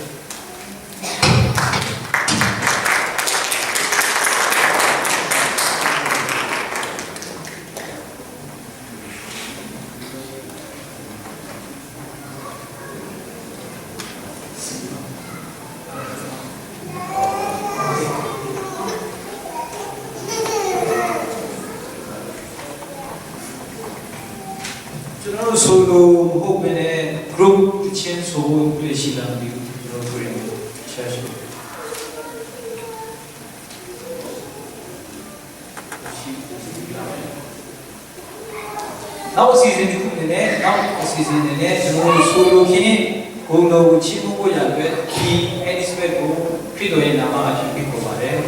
ကျွန်တော်တို့ solo မဟုတ်ဘဲနဲ့ group သီချင်းဆိုဖို့လည်း ရှိလားမသိဘူး။ ကျွန်တော်တို့ Karen Church ကို နောက်အစီအစဉ်တစ်ခုအနေနဲ့ နောက်အစီအစဉ်အနေနဲ့ ကျွန်တော်တို့ ဆိုလိုခြင်း ဂုဏ်တော်ကို ချီးမွမ်းဖို့ရာအတွက် ဒီ Elizabeth ကို ခရစ်တော်ရဲ့နာမအဖြစ် ဖိတ်ခေါ်ပါတယ်။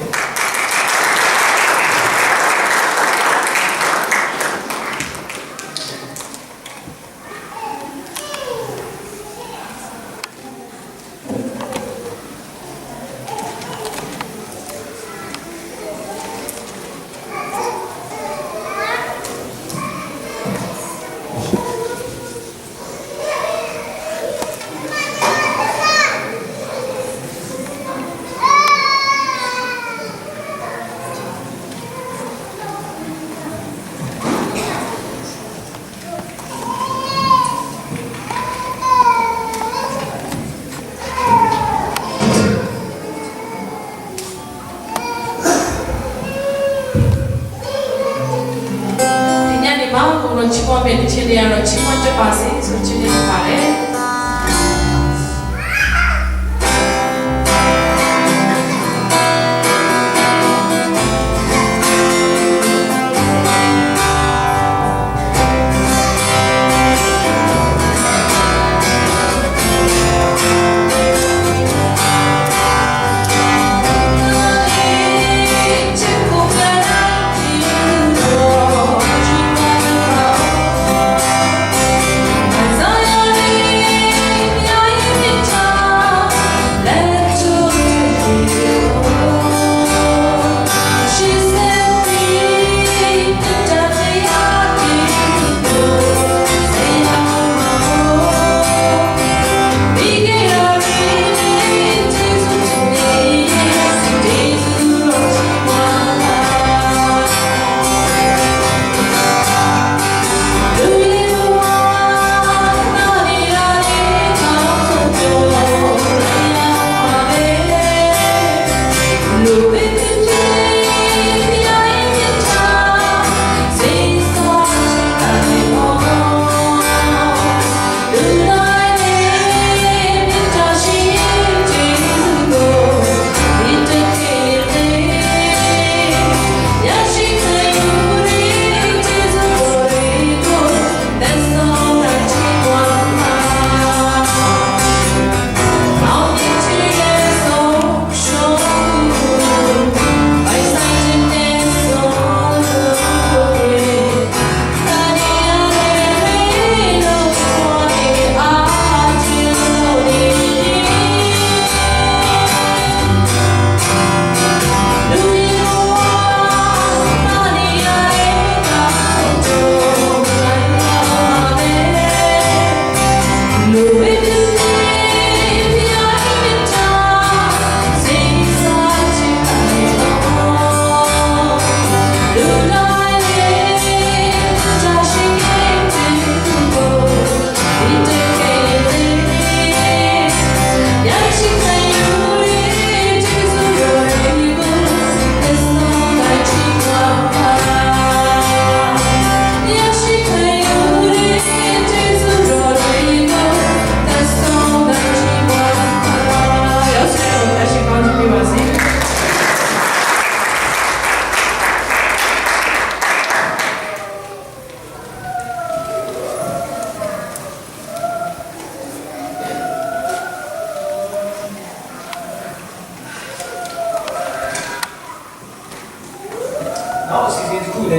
ဒီညနေမှာ ကိုယ်တော်ချီးမွမ်းမယ့် သီချင်းလေးကတော့ ချီးမွမ်းတတ်ပါစေဆိုတဲ့ သီချင်းလေးဖြစ်ပါတယ်။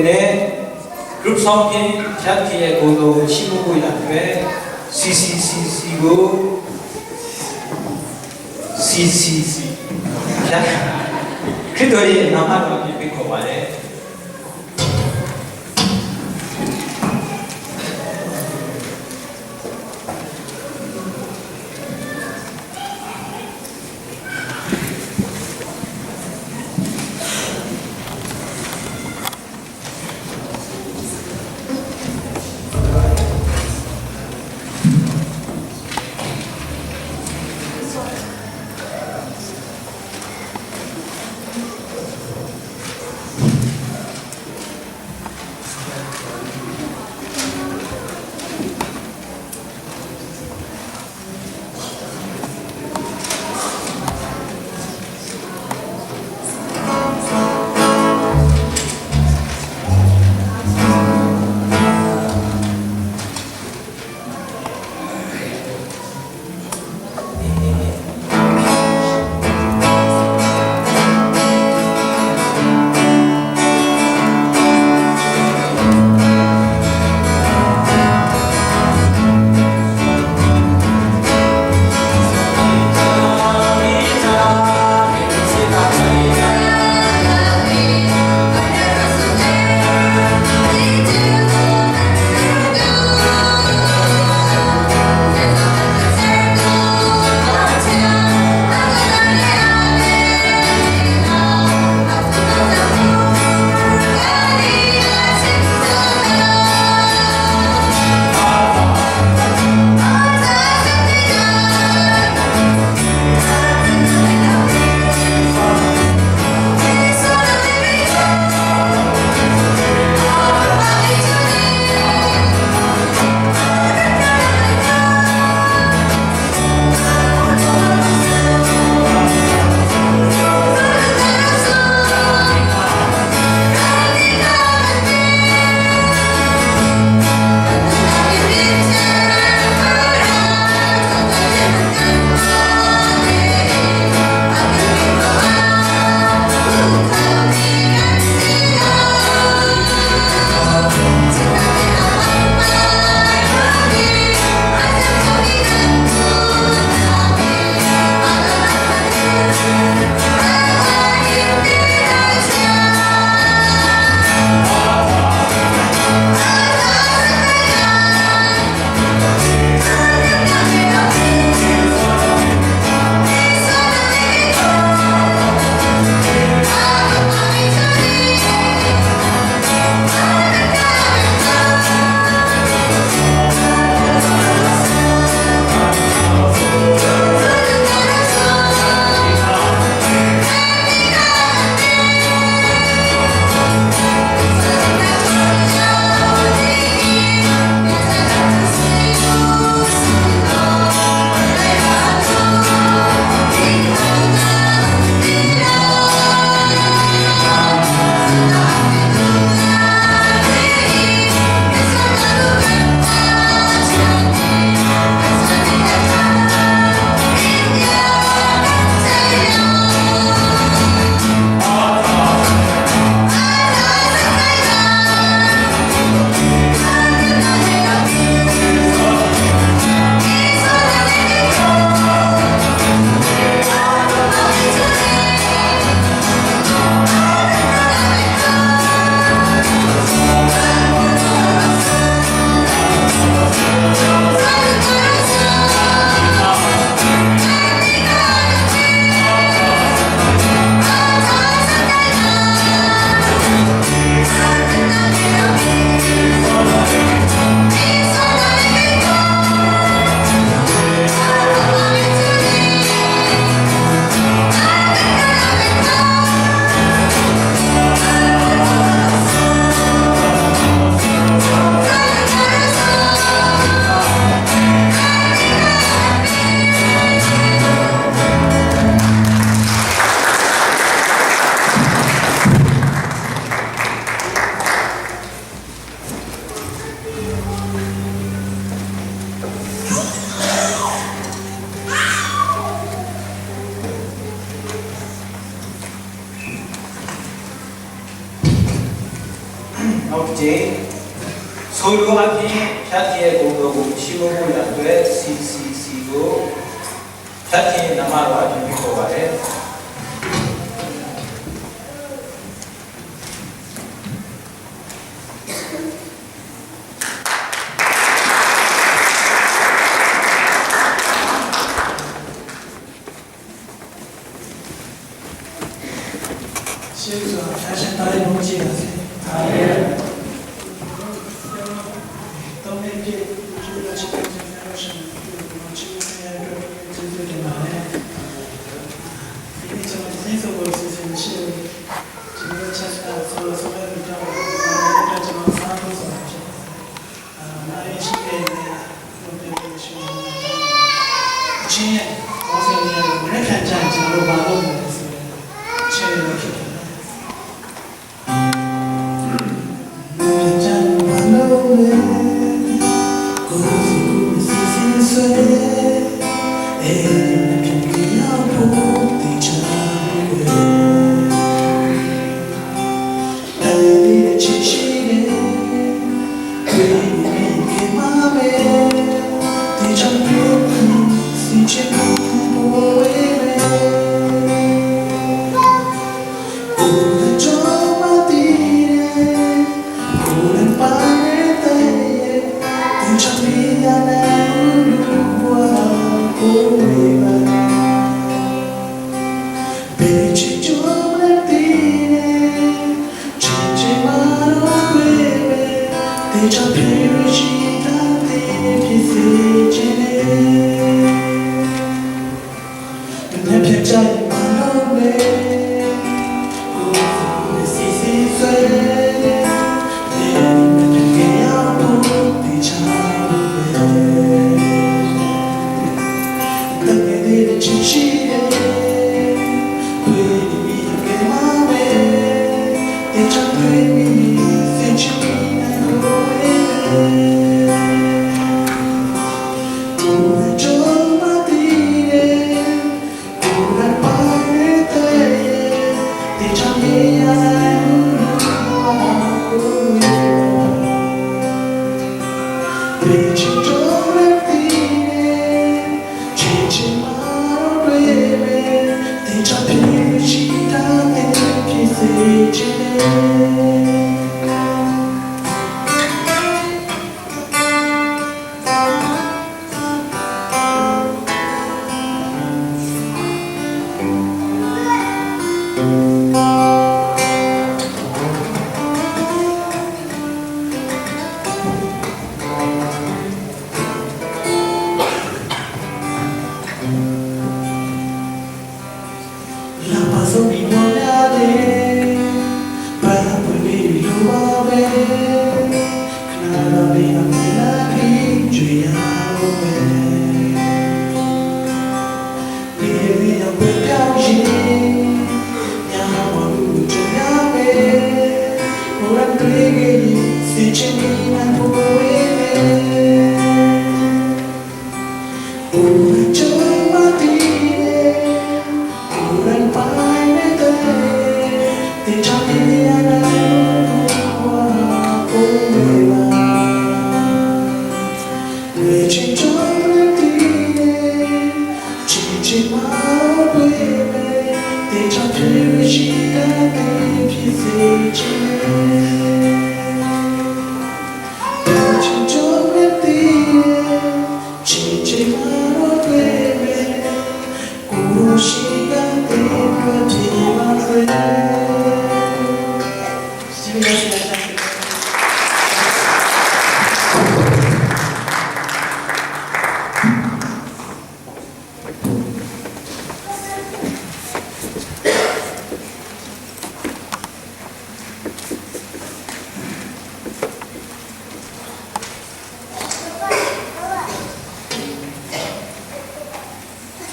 နဲ့ group song ဖြင့် ဖြတ်ခဲ့တဲ့ ကိုယ်တော်ကို ချီးမွမ်းဖို့ရန်အတွက် C C C C ကို C C C ဖြတ် ခရစ်တော်ရဲ့နာမတော်ဖြင့် ဖိတ်ခေါ်ပါတယ်။ နောက်တစ်ကြိမ် ဆိုလိုအပ်ဖြင့် ဖြတ်သီးရဲ့ ပုံစံကို ရှင်းလင်းဖို့ရန်အတွက် စီစီစီ ကို ဖြတ်သီးနံပါတ်ကို အတည်ပြုခေါ်ပါတယ်။ ရှေ့ဦးစွာ ဖျားရှင်သားရဲ့ဘုန်းကြီးပါစေ။ အာမင်။ သုံးနှစ်ပြည့် ကျေးဇူးတော်ရှင်များကို ချီးမွမ်းခြင်းများအတွက် ကျေးဇူးတင်ပါတယ်။ ဒီနေ့ကျွန်တော် သတင်းဆိုဖို့ အစီအစဉ်မရှိဘူး။ ကျွန်တော်တို့ church က ဆိုလိုဆိုတဲ့လူကြောင့် ကျွန်တော် စားဖို့ဆိုတာဖြစ်ပါတယ်။ အာ နားရင်းရှိခဲ့ရင်လည်း လုပ်ပေးဖို့ ရှိပါတယ်။ အချင်းရဲ့ ခေါင်းစဉ်လေးကတော့ မနက်ဖြန်ကျရင် ကျွန်တော်တို့ ဘာလုပ်မလဲဆိုတဲ့ အချင်းလေးပဲ ဖြစ်ပါတယ်။ မနက်ဖြန်ကျရင် ဘာလုပ်မလဲ။ ကိုယ်စီကိုယ်စီစဉ်ဆွဲ အိမ်မပြန်ခင်ရောက်ဖို့ သေချာဖို့ပဲ။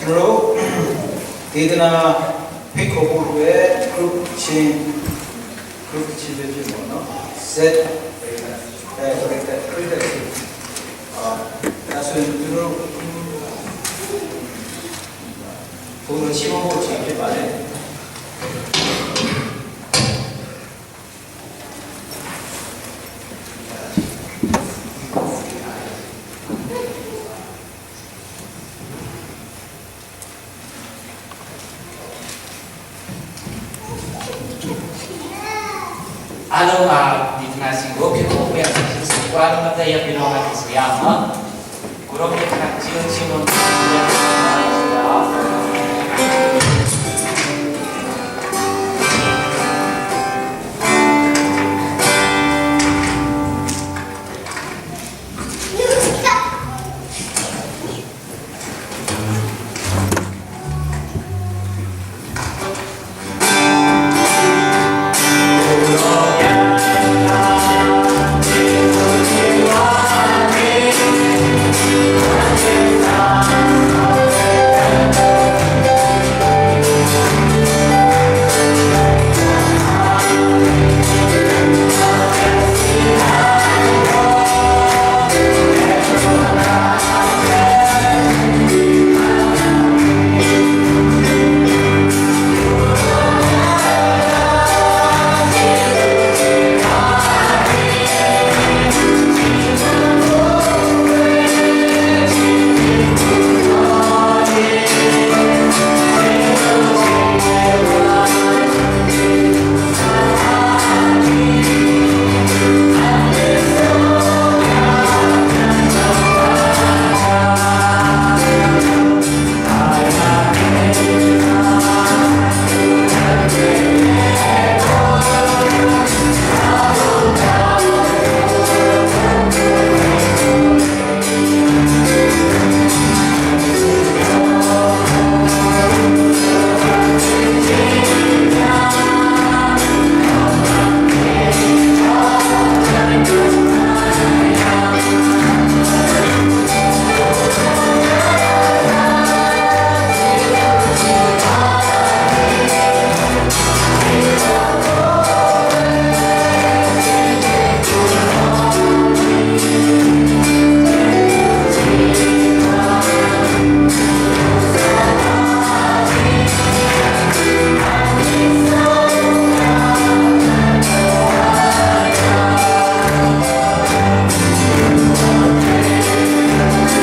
ကျွန်တော်တို့ ဒေသနာဖိတ်ခေါ်ဖို့အတွက် group ချင်း group ချင်းပဲဖြစ်မှာနော်။ Z အဲ ပရိသတ် ပရိသတ်ချင်း အာ ဒါဆိုရင် ကျွန်တော်တို့ ဘုံတော်ချီးမွမ်းဖို့အချိန်ဖြစ်ပါတယ်။ Hello, uh, dikna si go phi ko pia si si kwa lo mata ya pino ka si ya ma. Kuro pia ka chiu chiu mo.